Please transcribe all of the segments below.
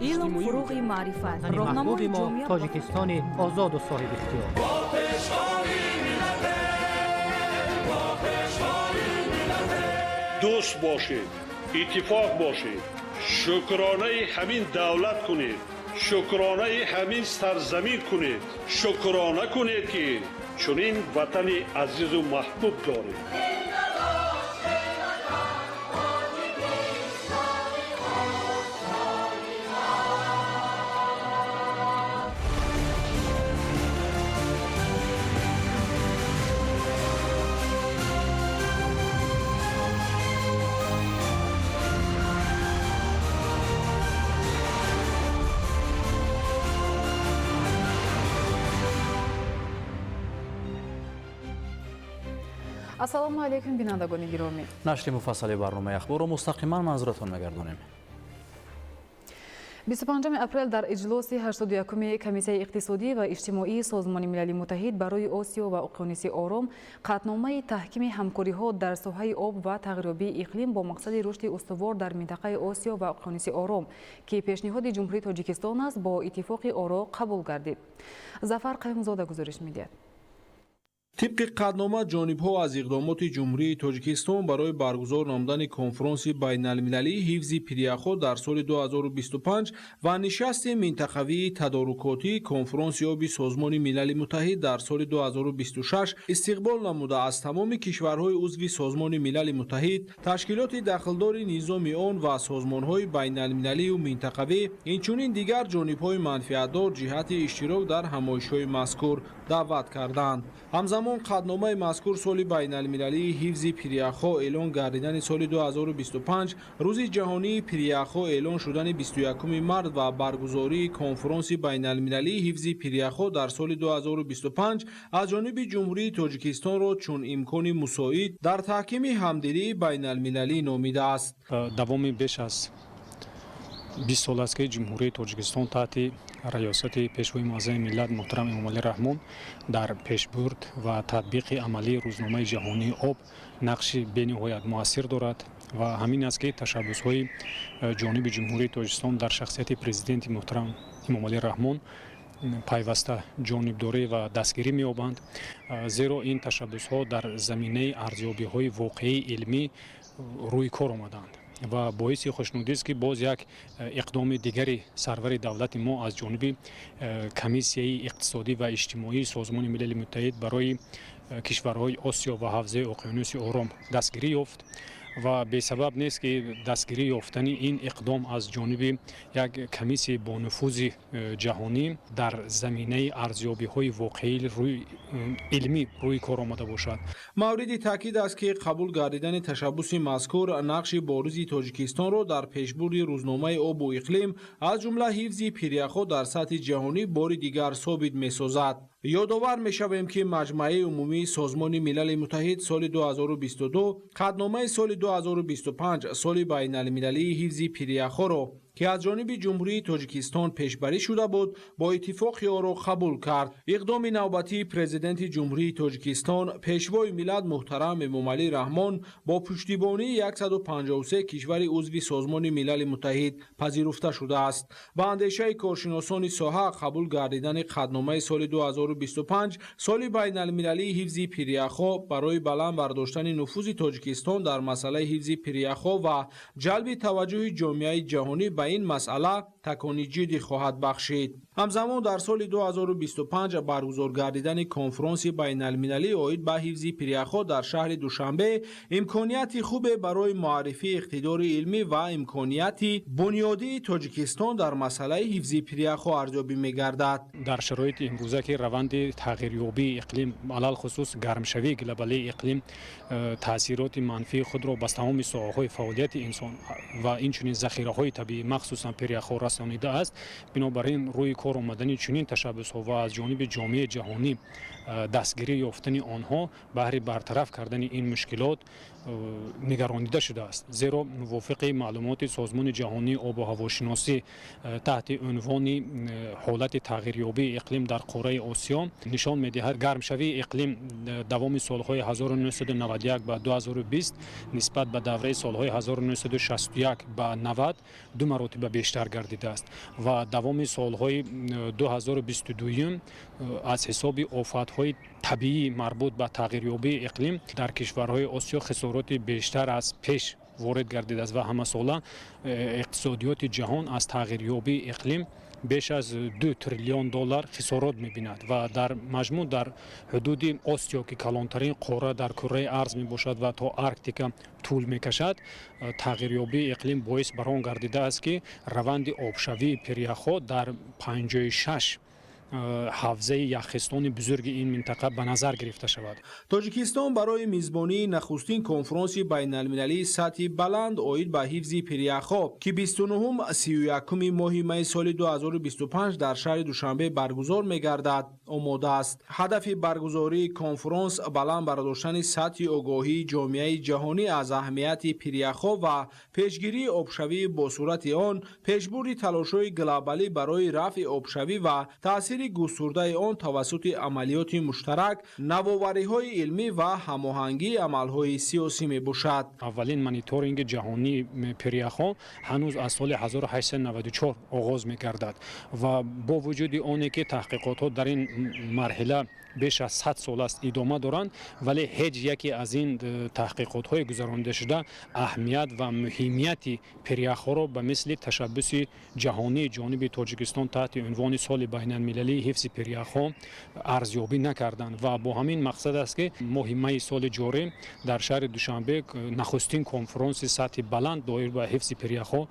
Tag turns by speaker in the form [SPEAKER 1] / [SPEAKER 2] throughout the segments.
[SPEAKER 1] Илм фуруғи маърифат,
[SPEAKER 2] роҳнамои мо Тоҷикистони озоду соҳибихтиёр.
[SPEAKER 3] Дӯст бошед, иттифоқ бошед, шукронаи ҳамин давлат кунед, шукронаи ҳамин сарзамин кунед, шукрона кунед, ки чунин ватани азизу маҳбуб доред.
[SPEAKER 4] Ассалому алайкум, бинандагони гиромӣ.
[SPEAKER 5] Нашри муфассали барномаи ахборро мустақиман манзуратон мегардонем.
[SPEAKER 4] 25 апрел дар иҷлоси 81-уми Комиссияи иқтисодӣ ва иҷтимоии Созмони Милали Муттаҳид барои Осиё ва Уқёнуси Ором қатъномаи таҳкими ҳамкориҳо дар соҳаи об ва тағйирёбии иқлим бо мақсади рушди устувор дар минтақаи Осиё ва Уқёнуси Ором, ки пешниҳоди Ҷумҳурии Тоҷикистон аст, бо иттифоқи оро қабул гардид. Зафар Қаюмзода гузориш медиҳад.
[SPEAKER 6] Тибқи қатънома, ҷонибҳо аз иқдомоти Ҷумҳурии Тоҷикистон барои баргузор намудани конфронси байналмилалии ҳифзи пиряхҳо дар соли 2025 ва нишасти минтақавии тадорукотии конфронси оби Созмони Милали Муттаҳид дар соли 2026 истиқбол намуда, аз тамоми кишварҳои узви Созмони Милали Муттаҳид, ташкилоти дахлдори низоми он ва созмонҳои байналмилалию минтақавӣ, инчунин дигар ҷонибҳои манфиатдор ҷиҳати иштирок дар ҳамоишҳои мазкур даъват карданд. Ҳамзамон, қатъномаи мазкур соли байналмилалии ҳифзи пиряхҳо эълон гардидани соли 2025, Рӯзи ҷаҳонии пиряхҳо эълон шудани 21 март ва баргузории конфронси байналмилалии ҳифзи пиряхҳо дар соли 2025 аз ҷониби Ҷумҳурии Тоҷикистонро чун имкони мусоид дар таҳкими ҳамдилии байналмилалӣ номидааст.
[SPEAKER 7] Давоми беш аз 20 сол аст, ки Ҷумҳурии Тоҷикистон таҳти раёсати Пешвои муаззами миллат муҳтарам Эмомалӣ Раҳмон дар пешбурд ва татбиқи амалии Рӯзномаи ҷаҳонии об нақши бениҳоят муассир дорад ва ҳамин аст, ки ташаббусҳои ҷониби Ҷумҳурии Тоҷикистон дар шахсияти Президенти муҳтарам Эмомалӣ Раҳмон пайваста ҷонибдорӣ ва дастгирӣ меёбанд, зеро ин ташаббусҳо дар заминаи арзёбиҳои воқеии илмӣ рӯи кор омаданд ва боиси хушнудист, ки боз як иқдоми дигари сарвари давлати мо аз ҷониби Комиссияи иқтисодӣ ва иҷтимоии Созмони Милали Муттаҳид барои кишварҳои Осиё ва ҳавзаи Уқёнуси Ором дастгирӣ ёфт ва бесабаб нест, ки дастгирӣ ёфтани ин иқдом аз ҷониби як комиссияи бонуфузи ҷаҳонӣ дар заминаи арзёбиҳои воқеии илмӣ рӯи кор омада бошад.
[SPEAKER 6] Мавриди таъкид аст, ки қабул гардидани ташаббуси мазкур нақши боризи Тоҷикистонро дар пешбурди рӯзномаи обу иқлим, аз ҷумла ҳифзи пиряхҳо дар сатҳи ҷаҳонӣ бори дигар собит месозад. Ёдовар мешавем, ки Маҷмааи умумии Созмони Милали Муттаҳид соли 2022 қатъномаи соли 2025 соли байналмилалии ҳифзи пиряхҳоро, ки аз ҷониби Ҷумҳурии Тоҷикистон пешбарӣ шуда буд, бо иттифоқи оро қабул кард. Иқдоми навбатии Президенти Ҷумҳурии Тоҷикистон, Пешвои миллат муҳтарам Эмомалӣ Раҳмон бо пуштибонии 153 кишвари узви Созмони Милали Муттаҳид пазируфта шудааст. Ба андешаи коршиносони соҳа, қабул гардидани қатъномаи соли 2025 соли байналмилалии ҳифзи пиряхҳо барои баланд бардоштани нуфузи Тоҷикистон дар масъалаи ҳифзи пиряхҳо ва ҷалби таваҷҷӯҳи ҷомеаи ҷаҳонӣ ба ин масъала такони ҷиддӣ хоҳад бахшид. Ҳамзамон, дар соли 2025 баргузор гардидани конфронси байналмилалӣ оид ба ҳифзи пиряхҳо дар шаҳри Душанбе имконияти хубе барои муаррифии иқтидори илмӣ ва имконияти бунёдии Тоҷикистон дар масъалаи ҳифзи пиряхҳо арзёбӣ мегардад.
[SPEAKER 7] Дар шароити имрӯза, ки раванди тағйирёбии иқлим, алалхусус гармшавии глобалии иқлим, таъсироти манфии худро ба тамоми соҳаҳои фаъолияти инсон ва инчунин захираҳои табиӣ, махсусан пиряхҳо, расонидааст, бинобар ин рӯи кор омадани чунин ташаббусҳо ва аз ҷониби ҷомеаи ҷаҳонӣ дастгирӣ ёфтани онҳо баҳри бартараф кардани ин мушкилот нигаронида шудааст. Зеро мувофиқи маълумоти Созмони ҷаҳонии обу ҳавошиносӣ таҳти унвони ҳолати тағйирёбии иқлим дар қораи Осиё нишон медиҳад, гармшавии иқлим давоми солҳои 1991 ба 2020 нисбат ба давраи солҳои 1961 ба 90 ду маротиба. маротиба бештар гардидааст ва давоми солҳои 2022 аз ҳисоби офатҳои табиӣ марбут ба тағйирёбии иқлим дар кишварҳои Осиё хисороти бештар аз пеш ворид гардидааст ва ҳамасола иқтисодиёти ҷаҳон аз тағйирёбии иқлим беш аз 2 триллион доллар хисорот мебинад ва дар маҷмӯъ дар ҳудуди Осиё, ки калонтарин қора дар кураи арз мебошад ва то Арктика тӯл мекашад, тағйирёбии иқлим боис бар он гардидааст, ки раванди обшавии пиряхҳо дар 56 ҳавзаи яхистони бузурги ин минтақа ба назар гирифта шавад.
[SPEAKER 6] Тоҷикистон барои мизбонии нахустин конфронси байналмилалии сатҳи баланд оид ба ҳифзи пиряхҳо, ки 29-31 моҳи майи соли 2025 дар шаҳри Душанбе баргузор мегардад, омода аст. Ҳадафи баргузории конфронс баланд бардоштани сатҳи огоҳии ҷомеаи ҷаҳонӣ аз аҳамияти пиряхҳо ва пешгирии обшавии бо суръати он, пешбурди талошҳои глобалӣ барои рафъи обшавӣ ва таъсири густурдаи он тавассути амалиёти муштарак, навовариҳои илмӣ ва ҳамоҳангии амалҳои сиёсӣ мебошад.
[SPEAKER 7] Аввалин мониторинги ҷаҳонии пиряхҳо ҳанӯз аз соли 1894 оғоз мегардад ва бо вуҷуди оне ки таҳқиқотҳо дар ин марҳила беш аз 100 сол аст идома доранд, вале ҳеҷ яке аз ин таҳқиқотҳои гузарондашуда аҳамият ва муҳимияти пиряхҳоро ба мисли ташаббуси ҷаҳонии ҷониби Тоҷикистон таҳти унвони соли байналмилалии ҳифзи пиряхҳо арзёбӣ накарданд. Ва бо ҳамин мақсад аст, ки моҳи майи соли ҷорӣ дар шаҳри Душанбе нахустин конфронси сатҳи баланд доир ба ҳифзи пиряхҳо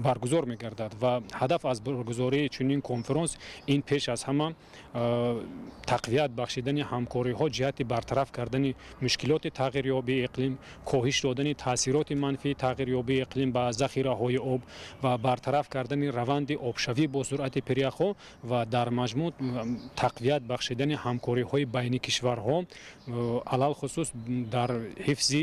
[SPEAKER 7] баргузор мегардад ва ҳадаф аз баргузории чунин конфронс ин пеш аз ҳама тақвият бахшидани ҳамкориҳо ҷиҳати бартараф кардани мушкилоти тағйирёбии иқлим, коҳиш додани таъсироти манфии тағйирёбии иқлим ба захираҳои об ва бартараф кардани раванди обшавӣ бо суръати пиряхҳо ва дар маҷмӯъ тақвият бахшидани ҳамкориҳои байни кишварҳо, алалхусус дар ҳифзи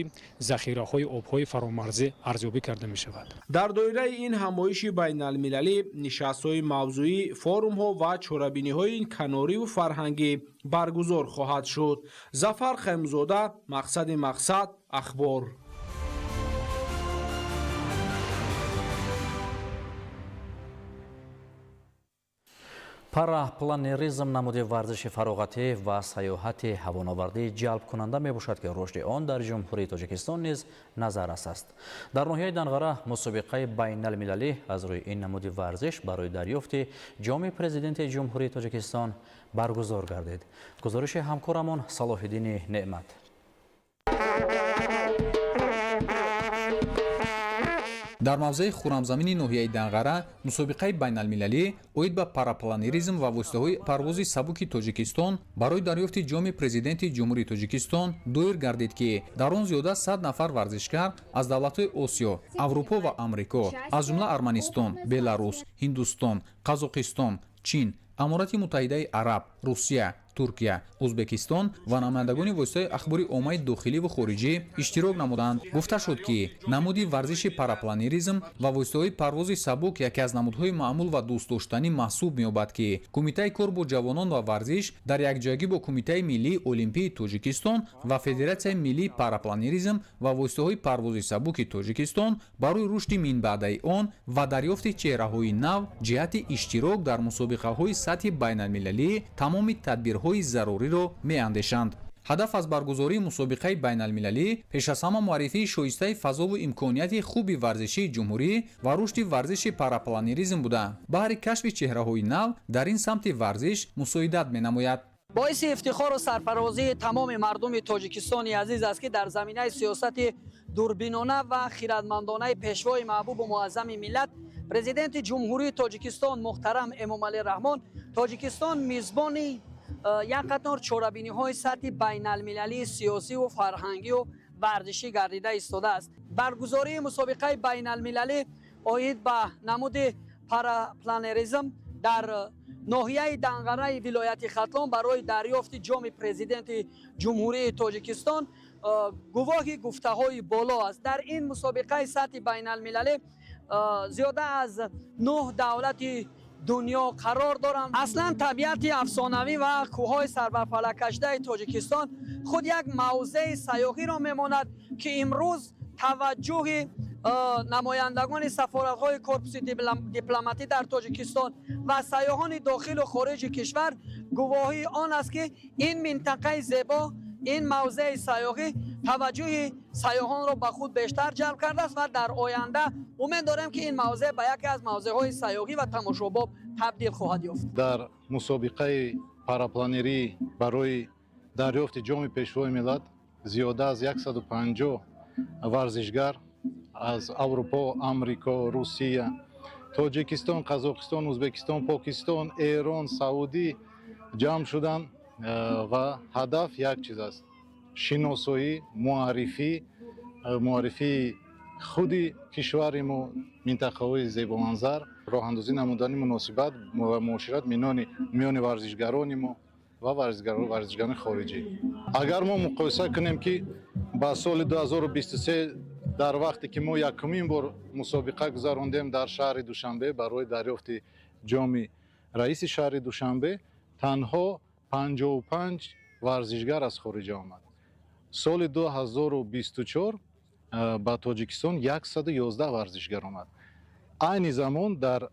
[SPEAKER 7] захираҳои обҳои фаромарзӣ арзёбӣ карда мешавад.
[SPEAKER 6] Дар доираи ин ҳамоиши байналмилалӣ нишастҳои мавзӯӣ, форумҳо ва чорабиниҳои канориву фарҳангӣ баргузор хоҳад шуд. Зафар Хаймзода, Мақсади мақсад, Ахбор.
[SPEAKER 5] Парапланеризм намуди варзиши фароғатӣ ва сайёҳати ҳавонавардӣ ҷалбкунанда мебошад, ки рушди он дар Ҷумҳурии Тоҷикистон низ назаррас аст. Дар ноҳияи Данғара мусобиқаи байналмилалӣ аз рӯи ин намуди варзиш барои дарёфти ҷоми Президенти Ҷумҳурии Тоҷикистон баргузор гардид. Гузориши ҳамкорамон Салоҳиддини Неъмат.
[SPEAKER 8] Дар мавзеи Хуррамзамини ноҳияи Данғара мусобиқаи байналмилалӣ оид ба парапланеризм ва воситаҳои парвози сабуки Тоҷикистон барои дарёфти ҷоми Президенти Ҷумҳурии Тоҷикистон доир гардид, ки дар он зиёда 100 нафар варзишгар аз давлатҳои Осиё, Аврупо ва Амрико, аз ҷумла Арманистон, Беларус, Ҳиндустон, Қазоқистон, Чин, Аморати Муттаҳидаи Араб, Русия, Туркия, Ӯзбекистон ва намояндагони воситаи ахбори оммаи дохиливу хориҷӣ иштирок намуданд. Гуфта шуд, ки намуди варзиши парапланеризм ва воситаҳои парвози сабук яке аз намудҳои маъмул ва дӯстдоштанӣ маҳсуб меёбад, ки Кумитаи кор бо ҷавонон ва варзиш дар якҷоягӣ бо Кумитаи миллии олимпии Тоҷикистон ва Федератсияи миллии парапланеризм ва воситаҳои парвози сабуки Тоҷикистон барои рушди минбаъдаи он ва дарёфти чеҳраҳои нав ҷиҳати иштирок дар мусобиқаҳои сатҳи байналмилалӣ тамоми тадбирҳои заруриро меандешанд. Ҳадаф аз баргузории мусобиқаи байналмилалӣ пеш аз ҳама муаррифии шоистаи фазову имконияти хуби варзишии ҷумҳурӣ ва рушди варзиши парапланеризм буда, баҳри кашфи чеҳраҳои нав дар ин самти варзиш мусоидат менамояд.
[SPEAKER 9] Боиси ифтихору сарфарозии тамоми мардуми Тоҷикистони азиз аст, ки дар заминаи сиёсати дурбинона ва хиратмандонаи пешвои маҳбубу муаззами миллат, Президенти Ҷумҳурии Тоҷикистон муҳтарам Эмомалӣ Раҳмон, Тоҷикистон мизбони як қатор чорабиниҳои сатҳи байналмилалии сиёсиву фарҳангию варзишӣ гардида истодааст. Баргузории мусобиқаи байналмилалӣ оид ба намуди парапланеризм дар ноҳияи Данғараи вилояти Хатлон барои дарёфти ҷоми Президенти Ҷумҳурии Тоҷикистон гувоҳи гуфтаҳои боло аст. Дар ин мусобиқаи сатҳи байналмилалӣ зиёда аз 9 давлати дунё қарор доранд. Аслан табиати афсонавӣ ва кӯҳҳои сарбарфалаккашидаи Тоҷикистон худ як мавзеи сайёҳиро мемонад, ки имрӯз таваҷҷӯҳи Намояндагони сафоратҳои корпуси дипломатӣ дар Тоҷикистон ва сайёҳони дохилу хориҷи кишвар гувоҳии он аст, ки ин минтақаи зебо, ин мавзеи сайёҳӣ таваҷҷӯҳи сайёҳонро ба худ бештар ҷалб кардааст ва дар оянда умед дорем, ки ин мавзеъ ба яке аз мавзеъҳои сайёҳӣ ва тамошобоб табдил хоҳад ёфт.
[SPEAKER 10] Дар мусобиқаи парапланерӣ барои дарёфти ҷоми Пешвои миллат зиёда аз 150 варзишгар аз Аврупо, Амрико, Русия, Тоҷикистон, Қазоқистон, Ӯзбекистон, Покистон, Эрон, Саудӣ ҷамъ шуданд ва ҳадаф як чиз аст: шиносоӣ, муаррифии худи кишвари мо, минтақаҳои зебоманзар, роҳандозӣ намудани муносибат ва муошират миёни варзишгарони мо ва варзишгарони хориҷӣ. Агар мо муқоиса кунем, ки ба соли 2023, дар вақте ки мо якумин бор мусобиқа гузарондем дар шаҳри Душанбе барои дарёфти ҷоми раиси шаҳри Душанбе, танҳо 55 варзишгар аз хориҷа омад. Соли 2024 ба Тоҷикистон 111 варзишгар омад. Айни замон дар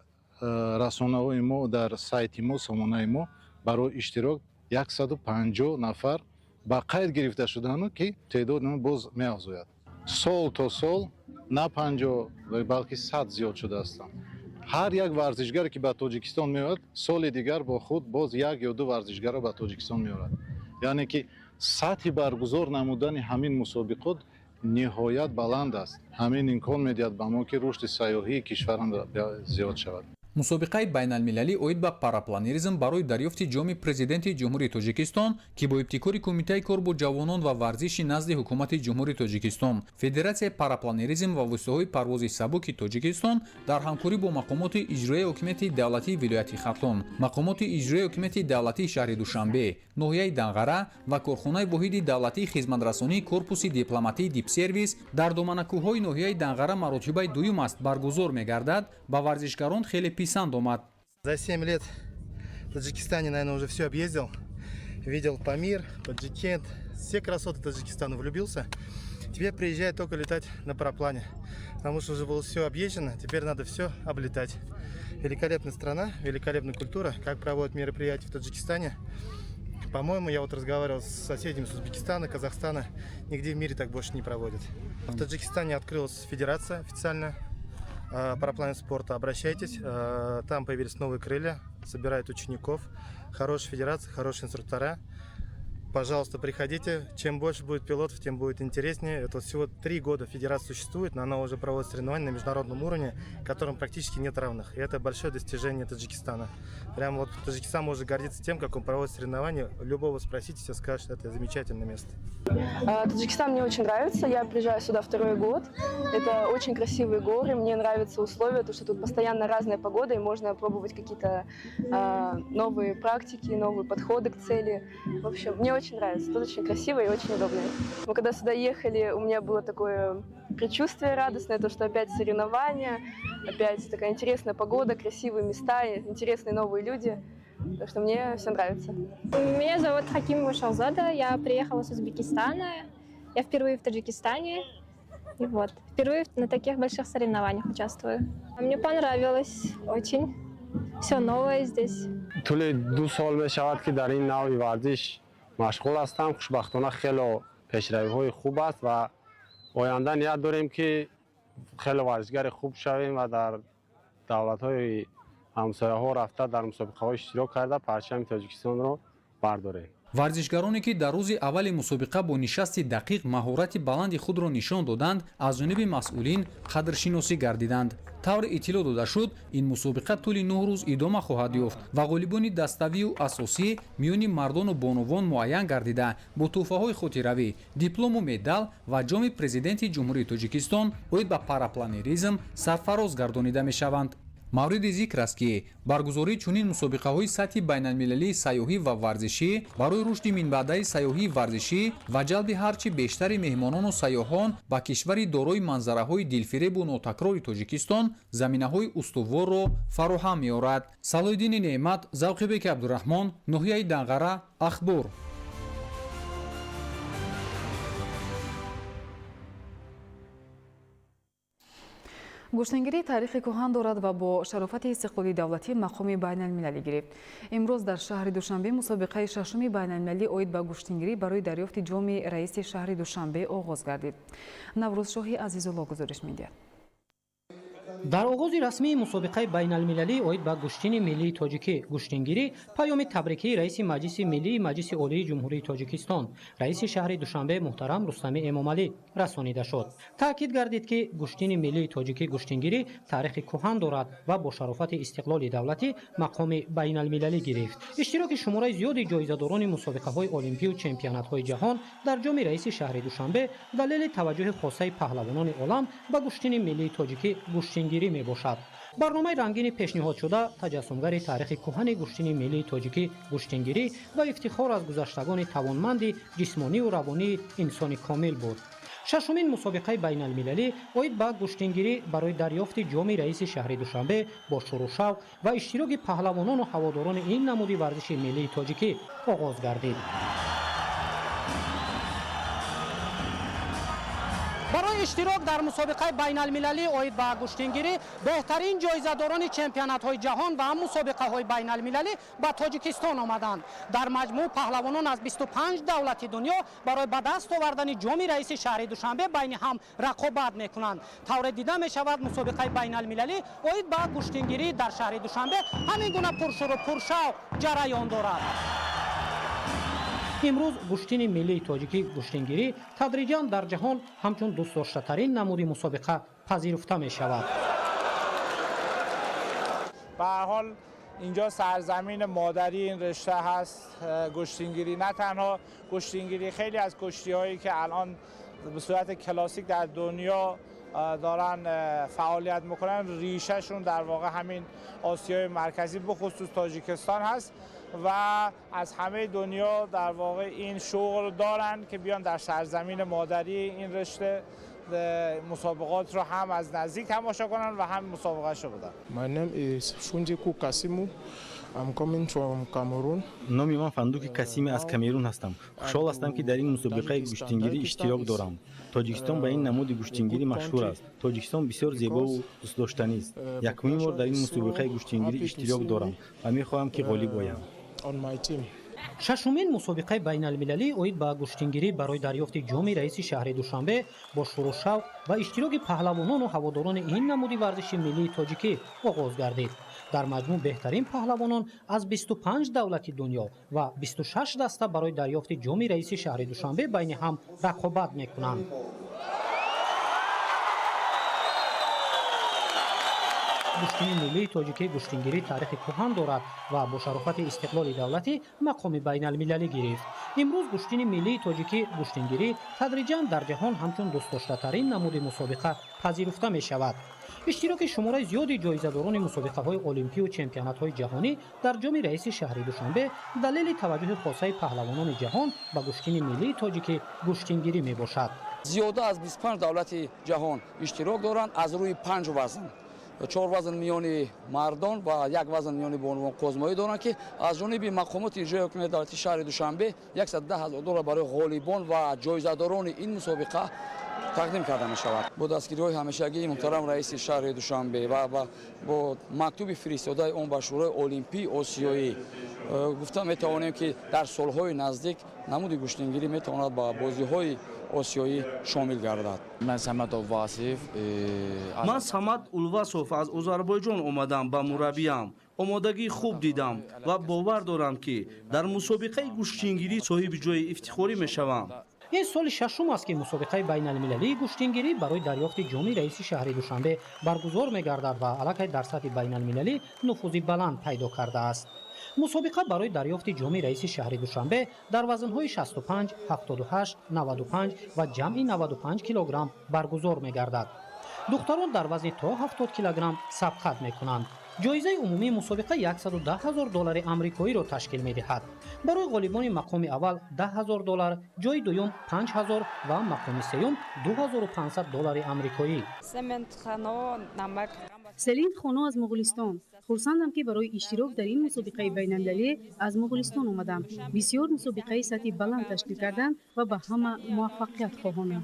[SPEAKER 10] расонаҳои мо, дар сайти мо, сомонаи мо барои иштирок 150 нафар ба қайд гирифта шудану ки теъдоди он боз меафзояд. Сол то сол на 50, балки 100 зиёд шудаастанд. Ҳар як варзишгаре, ки ба Тоҷикистон меояд, соли дигар бо худ боз як ё ду варзишгарро ба Тоҷикистон меорад. Яъне ки сатҳи баргузор намудани ҳамин мусобиқот ниҳоят баланд аст. Ҳамин имкон медиҳад ба мо, ки рушди сайёҳии кишварам зиёд шавад.
[SPEAKER 8] Мусобиқаи байналмилалӣ оид ба парапланеризм барои дарёфти ҷоми Президенти Ҷумҳурии Тоҷикистон, ки бо ибтикори Кумитаи кор бо ҷавонон ва варзиши назди Ҳукумати Ҷумҳурии Тоҷикистон, Федератсияи парапланеризм ва воситаҳои парвози сабуки Тоҷикистон дар ҳамкорӣ бо мақомоти иҷроияи ҳокимияти давлатии вилояти Хатлон, мақомоти иҷроияи ҳокимияти давлатии шаҳри Душанбе, ноҳияи Данғара ва корхонаи воҳиди давлатии хизматрасонии корпуси дипломатии Дипсервис дар доманакӯҳҳои ноҳияи Данғара маротибаи дуюм аст баргузор мегардад, ба варзишгарон хеле писанд омад.
[SPEAKER 11] За 7 лет в Таджикистане, наверное, уже все объездил. Видел Памир, Паджикент, все красоты Таджикистана, влюбился. Теперь приезжаю только летать на параплане, потому что уже было все объезжено, теперь надо все облетать. Великолепная страна, великолепная культура, как проводят мероприятия в Таджикистане. По-моему, я вот разговаривал с соседями с Узбекистана, Казахстана, нигде в мире так больше не проводят. В Таджикистане открылась федерация официально параплан спорта. Обращайтесь, там появились новые крылья, собирают учеников. Хорошая федерация, хорошие инструктора. Пожалуйста, приходите. Чем больше будет пилотов, тем будет интереснее. Это всего 3 года федерация существует, но она уже проводит соревнования на международном уровне, которым практически нет равных. И это большое достижение Таджикистана. Прям вот Таджикистан может гордиться тем, как он проводит соревнования. Любого спросите, все скажут, что это замечательное место.
[SPEAKER 12] Таджикистан мне очень нравится. Я приезжаю сюда второй год. Это очень красивые горы. Мне нравятся условия, то, что тут постоянно разная погода, и можно пробовать какие-то новые практики, новые подходы к цели. В общем, мне очень нравится. Тут очень красиво и очень удобно. Мы когда сюда ехали, у меня было такое предчувствие радостное, то, что опять соревнования, опять такая интересная погода, красивые места, интересные новые люди. Так что мне все нравится.
[SPEAKER 13] Меня зовут Хакимова Шалзода, я приехала с Узбекистана. Я впервые в Таджикистане. И вот, впервые на таких больших соревнованиях участвую. Мне понравилось очень. Все новое здесь.
[SPEAKER 14] Тӯли 2 сол мешавад, ки дар ин навъи варзиш машғул ҳастам. Хушбахтона, хело пешравиҳои хуб аст ва оянда ният дорем, ки хеле варзишгари хуб шавем ва дар давлатҳои ҳамсояҳо рафта, дар мусобиқаҳо иштирок карда, парчами Тоҷикистонро бардорем.
[SPEAKER 8] Варзишгароне, ки дар рӯзи аввали мусобиқа бо нишасти дақиқ маҳорати баланди худро нишон доданд, аз ҷониби масъулин қадршиносӣ гардиданд. Тавре иттилоъ дода шуд, ин мусобиқа тӯли 9 рӯз идома хоҳад ёфт ва ғолибони даставию асосӣ миёни мардону бонувон муайян гардида, бо тӯҳфаҳои хотиравӣ, диплому медал ва ҷоми Президенти Ҷумҳурии Тоҷикистон оид ба парапланеризм сарфароз гардонида мешаванд. Мавриди зикр аст, ки баргузории чунин мусобиқаҳои сатҳи байналмилалии сайёҳӣ ва варзишӣ барои рушди минбаъдаи сайёҳии варзишӣ ва ҷалби ҳарчи бештари меҳмонону сайёҳон ба кишвари дорои манзараҳои дилфиребу нотакрори Тоҷикистон заминаҳои устуворро фароҳам меорад. Салоҳиддини Неъмат, Завқибеки Абдураҳмон, ноҳияи Данғара, Ахбор.
[SPEAKER 4] Гӯштингирӣ таърихи кӯҳан дорад ва бо шарофати истиқлоли давлатӣ мақоми байналмилалӣ гирифт. Имрӯз дар шаҳри Душанбе мусобиқаи шашуми байналмилалӣ оид ба гӯштингирӣ барои дарёфти ҷоми раиси шаҳри Душанбе оғоз гардид. Наврӯзшоҳи Азизулло гузориш медиҳад.
[SPEAKER 2] Дар оғози расмии мусобиқаи байналмилалӣ оид ба гӯштини миллии тоҷикӣ гӯштингирӣ паёми табрикии раиси Маҷлиси Миллии Маҷлиси Олии Ҷумҳурии Тоҷикистон, раиси шаҳри Душанбе муҳтарам Рустами Эмомалӣ расонида шуд. Таъкид гардид, ки гӯштини миллии тоҷикӣ гӯштингирӣ таърихи кӯҳан дорад ва бо шарофати истиқлоли давлатӣ мақоми байналмилалӣ гирифт. Иштироки шумораи зиёди ҷоизадорони мусобиқаҳои олимпию чемпионатҳои ҷаҳон дар ҷоми раиси шаҳри Душанбе далели таваҷҷӯҳи хосаи паҳлавонони олам ба гӯштини миллии тоҷикӣ гӯштингирӣ мебошад. Барномаи рангини пешниҳодшуда таҷассумгари таърихи кӯҳани гӯштини миллии тоҷикӣ гӯштингирӣ ва ифтихор аз гузаштагони тавонманди ҷисмонию равонии инсони комил буд. Шашумин мусобиқаи байналмилалӣ оид ба гӯштингирӣ барои дарёфти ҷоми раиси шаҳри Душанбе бо шуру шавқ ва иштироки паҳлавонону ҳаводорони ин намуди варзиши миллии тоҷикӣ оғоз гардид. Барои иштирок дар мусобиқаи байналмилалӣ оид ба гӯштингирӣ беҳтарин ҷоизадорони чемпионатҳои ҷаҳон ва мусобиқаҳои байналмилалӣ ба Тоҷикистон омаданд. Дар маҷмӯъ паҳлавонон аз 25 давлати дунё барои ба даст овардани ҷоми раиси шаҳри Душанбе байни ҳам рақобат мекунанд. Тавре дида мешавад, мусобиқаи байналмилалӣ оид ба гӯштингирӣ дар шаҳри Душанбе ҳамин гуна пуршуру пуршавқ ҷараён дорад. Имрӯз гӯштини миллии тоҷикӣ гӯштингирӣ тадриҷан дар ҷаҳон ҳамчун дӯстдоштатарин намуди мусобиқа пазируфта мешавад.
[SPEAKER 15] Ба ҳар ҳол инҷо сарзамини модарии ин ришта ҳаст гӯштингирӣ. На танҳо гӯштингирӣ, хеле аз куштиҳое ки алон ба сурати классик дар дунё доран фаъолият мекунанд, решашон дар воқеъ ҳамин Осиёи Марказӣ, бихусус Тоҷикистон ҳаст ва аз ҳамаи дунё дар воқеъ ин шуғл доранд ки биён дар сарзамини модарии ин ришта мусобиқотро ҳам аз наздик тамошо кунанд ва ҳам мусобиқаашро биданд.
[SPEAKER 16] My name is Fundiku Kasimu. I'm coming from Cameroon.
[SPEAKER 17] Номи ман Фандуки Касими аз Камерун ҳастам. Хушҳол ҳастам, ки дар ин мусобиқаи гӯштингирӣ иштирок дорам. Тоҷикистон ба ин намуди гӯштингирӣ машҳур аст. Тоҷикистон бисёр зебову дӯстдоштанист. Якумин бор дар ин мусобиқаи гӯштингирӣ иштирок дорам ва мехоҳам, ки ғолиб оям.
[SPEAKER 2] Шашумин мусобиқаи байналмилалӣ оид ба гӯштингирӣ барои дарёфти ҷоми раиси шаҳри Душанбе бо шуру шавқ ва иштироки паҳлавонону ҳаводорони ин намуди варзиши миллии тоҷикӣ оғоз гардид. Дар маҷмӯъ беҳтарин паҳлавонон аз 25 давлати дунё ва 26 даста барои дарёфти ҷоми раиси шаҳри Душанбе байни ҳам рақобат мекунанд. Гӯштини миллии тоҷикӣ гӯштингирӣ таърихи кӯҳан дорад ва бо шарофати истиқлоли давлатӣ мақоми байналмилалӣ гирифт. Имрӯз гӯштини миллии тоҷикӣ гӯштингирӣ тадриҷан дар ҷаҳон ҳамчун дӯстдоштатарин намуди мусобиқа пазируфта мешавад. Иштироки шумораи зиёди ҷоизадорони мусобиқаҳои олимпию чемпионатҳои ҷаҳонӣ дар ҷоми раиси шаҳри Душанбе далели таваҷҷӯҳи хосаи паҳлавонони ҷаҳон ба гӯштини миллии тоҷикӣ гӯштингирӣ мебошад.
[SPEAKER 18] Зиёда аз 25 давлати ҷаҳон иштирок доранд аз рӯи 5 вазн. 4 вазн миёни мардон ва 1 вазн миёни бонувон қозмоӣ доранд, ки аз ҷониби мақомоти иҷроии ҳокимияти давлатии шаҳри Душанбе 110 000 доллар барои ғолибон ва ҷоизадорони ин мусобиқа тақдим карда мешавад. Бо дастгириҳои ҳамешагии муҳтарам раиси шаҳри Душанбе ва бо мактуби фиристодаи он ба Шӯрои Олимпии Осиёӣ гуфта метавонем, ки дар солҳои наздик намуди гӯштингирӣ метавонад ба бозиҳои осиёӣ шомил гардад.
[SPEAKER 19] Ман Самад Улвасов аз Озарбойҷон омадам ба мураббиям. Омодагии хуб дидам ва бовар дорам, ки дар мусобиқаи гӯштингирӣ соҳиби ҷои ифтихорӣ мешавам.
[SPEAKER 2] Ин соли шашум аст, ки мусобиқаи байналмилалии гӯштингирӣ барои дарёфти ҷоми раиси шаҳри Душанбе баргузор мегардад ва аллакай дар сатҳи байналмилалӣ нуфузи баланд пайдо кардааст. Мусобиқа барои дарёфти ҷоми раиси шаҳри Душанбе дар вазнҳои 65, 78, 95 ва ҷамъи 95 килограмм баргузор мегардад. Духтарон дар вазни то 70 килограмм сабқат мекунанд. Ҷоизаи умумии мусобиқа 110 000 доллари амрикоиро ташкил медиҳад. Барои ғолибони мақоми аввал 10 000 доллар, ҷои дуюм 5 000 ва мақоми сеюм 2500 доллари амрикоӣ.
[SPEAKER 1] Селин Хоно аз Моғулистон.
[SPEAKER 20] Хурсандам, ки барои иштирок дар ин мусобиқаи байналмилалӣ аз Моғулистон омадам. Бисёр мусобиқаи сатҳи баланд ташкил карданд ва ба ҳама муваффақият хоҳонам.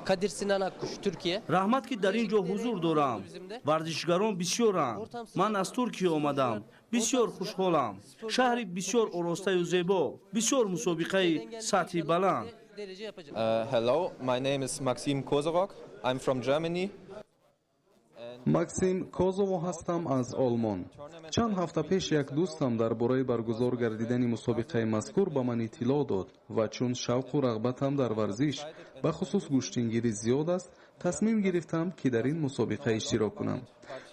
[SPEAKER 21] Kadir Sinan Akkuş, Türkiye.
[SPEAKER 19] Раҳмат, ки дар ин ҷо ҳузур дорам. Варзишгарон бисёранд. Ман аз Туркия омадам. Бисёр хушҳолам. Шаҳри бисёр оростаю зебо, бисёр мусобиқаи сатҳи баланд.
[SPEAKER 22] Hello, my name is Maxim Kozorok. I'm from Germany.
[SPEAKER 23] Максим Козово ҳастам аз Олмон. Чанд ҳафта пеш як дӯстам дар бораи баргузор гардидани мусобиқаи мазкур ба ман иттилоъ дод ва чун шавқу рағбатам дар варзиш, бахусус гӯштингирӣ, зиёд аст, тасмим гирифтам, ки дар ин мусобиқа иштирок кунам.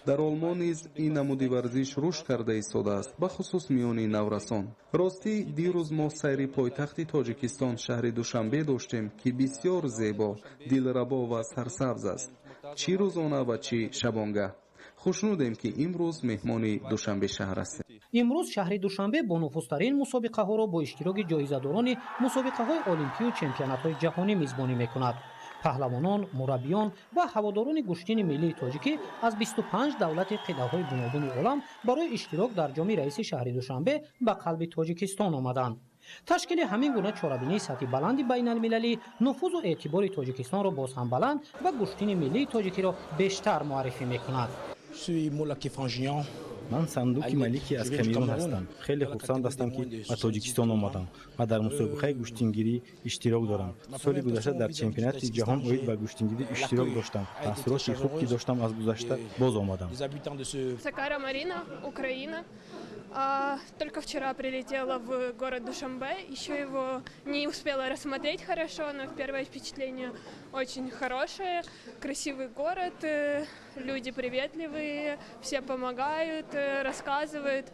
[SPEAKER 23] Дар Олмон низ ин намуди варзиш рушд карда истодааст, бахусус миёни наврасон. Ростӣ, дирӯз мо сайри пойтахти Тоҷикистон, шаҳри Душанбе доштем, ки бисёр зебо, дилрабо ва сарсабз аст, чӣ рӯзона ва чӣ шабонгаҳ. Хушнудем, ки имрӯз меҳмони Душанбе шаҳр ҳастем.
[SPEAKER 2] Имрӯз шаҳри Душанбе бонуфузтарин мусобиқаҳоро бо иштироки ҷоизадорони мусобиқаҳои олимпию чемпионатҳои ҷаҳонӣ мизбонӣ мекунад. Паҳлавонон, мураббиён ва ҳаводорони гӯштини миллии тоҷикӣ аз 25 давлати қитъаҳои гуногуни олам барои иштирок дар ҷоми раиси шаҳри Душанбе ба қалби Тоҷикистон омаданд. Ташкили ҳамин гуна чорабинии сатҳи баланди байналмилалӣ нуфузу эътибори Тоҷикистонро боз ҳам баланд ва гӯштини миллии тоҷикиро бештар муаррифӣ мекунад.
[SPEAKER 17] Ман Сандуки Малики аз Камерун ҳастам. Хеле хурсанд ҳастам, ки ба Тоҷикистон омадам ва дар мусобиқаи гӯштингирӣ иштирок дорам. Соли гузашта дар чемпионати ҷаҳон оид ба гӯштингирӣ иштирок доштам. Таъсироти хуб, ки доштам аз гузашта, боз омадам.
[SPEAKER 13] Сакара Марина, Украина. Только вчера прилетела в город Душанбе, еще его не успела рассмотреть хорошо, но первое впечатление очень хорошее. Красивый город, люди приветливые, все помогают, рассказывают.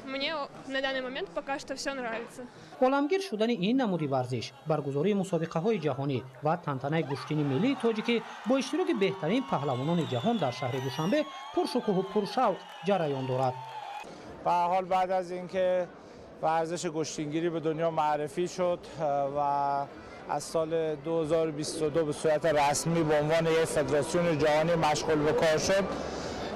[SPEAKER 13] Мне на данный момент пока что все нравится.
[SPEAKER 2] Оламгир шудани ин намуди варзиш, баргузории мусобиқаҳои ҷаҳонӣ ва тантанаи гӯштини миллии тоҷикӣ бо иштироки беҳтарин паҳлавонони ҷаҳон дар шаҳри Душанбе пуршукӯҳу пуршавқ ҷараён дорад.
[SPEAKER 15] به حال بعد از اینکه ورزش گشتینگیری به دنیا معرفی شد و از سال 2022 به صورت رسمی به عنوان یک فدراسیون جهانی مشغول به کار شد،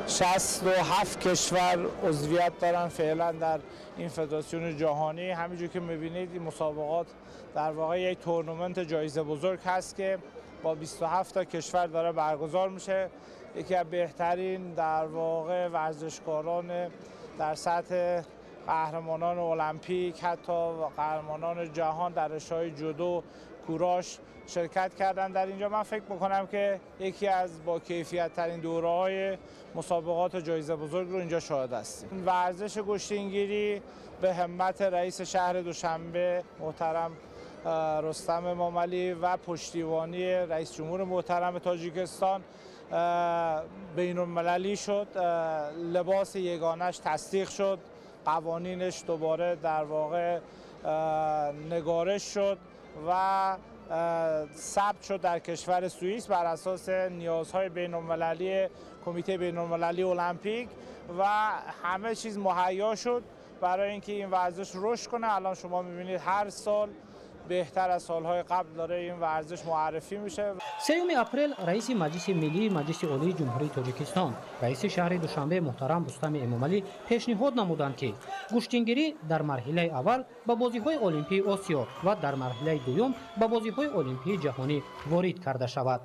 [SPEAKER 15] 67 کشور عضویت دارن فعلا در این فدراسیون جهانی. همینجور که میبینید، این مسابقات در واقع یک تورنمنت جایزه بزرگ هست که با 27 تا کشور داره برگزار میشه. یکی از بهترین در واقع ورزشکاران در سطح قهرمانان المپیک، حتی قهرمانان جهان در رشته‌های جودو، کوراش شرکت کردن در اینجا. من فکر میکنم که یکی از با کیفیت ترین دوره های مسابقات جایزه بزرگ رو اینجا شاهد هستیم. ورزش گشتینگیری به همت رئیس شهر دوشنبه محترم رستم امامعلی و پشتیبانی رئیس جمهور محترم تاجیکستان بین المللی شد، لباس یگانش تصدیق شد، قوانینش دوباره در واقع نگارش شد و ثبت شد در کشور سوئیس بر اساس نیازهای بین المللی کمیته بین المللی المپیک و همه چیز مهیا شد برای اینکه این ورزش رشد کنه. الان شما میبینید هر سال بهتر از سالهای قبل داره این ورزش معرفی میشه.
[SPEAKER 2] 3 апрел раиси Маҷлиси миллии Маҷлиси Олии Ҷумҳурии Тоҷикистон, раиси шаҳри Душанбе муҳтарам Рустами Эмомалӣ пешниҳод намуданд, ки гӯштингирӣ дар марҳилаи аввал ба бозиҳои олимпии Осиё ва дар марҳилаи дуюм ба бозиҳои олимпии ҷаҳонӣ ворид карда шавад.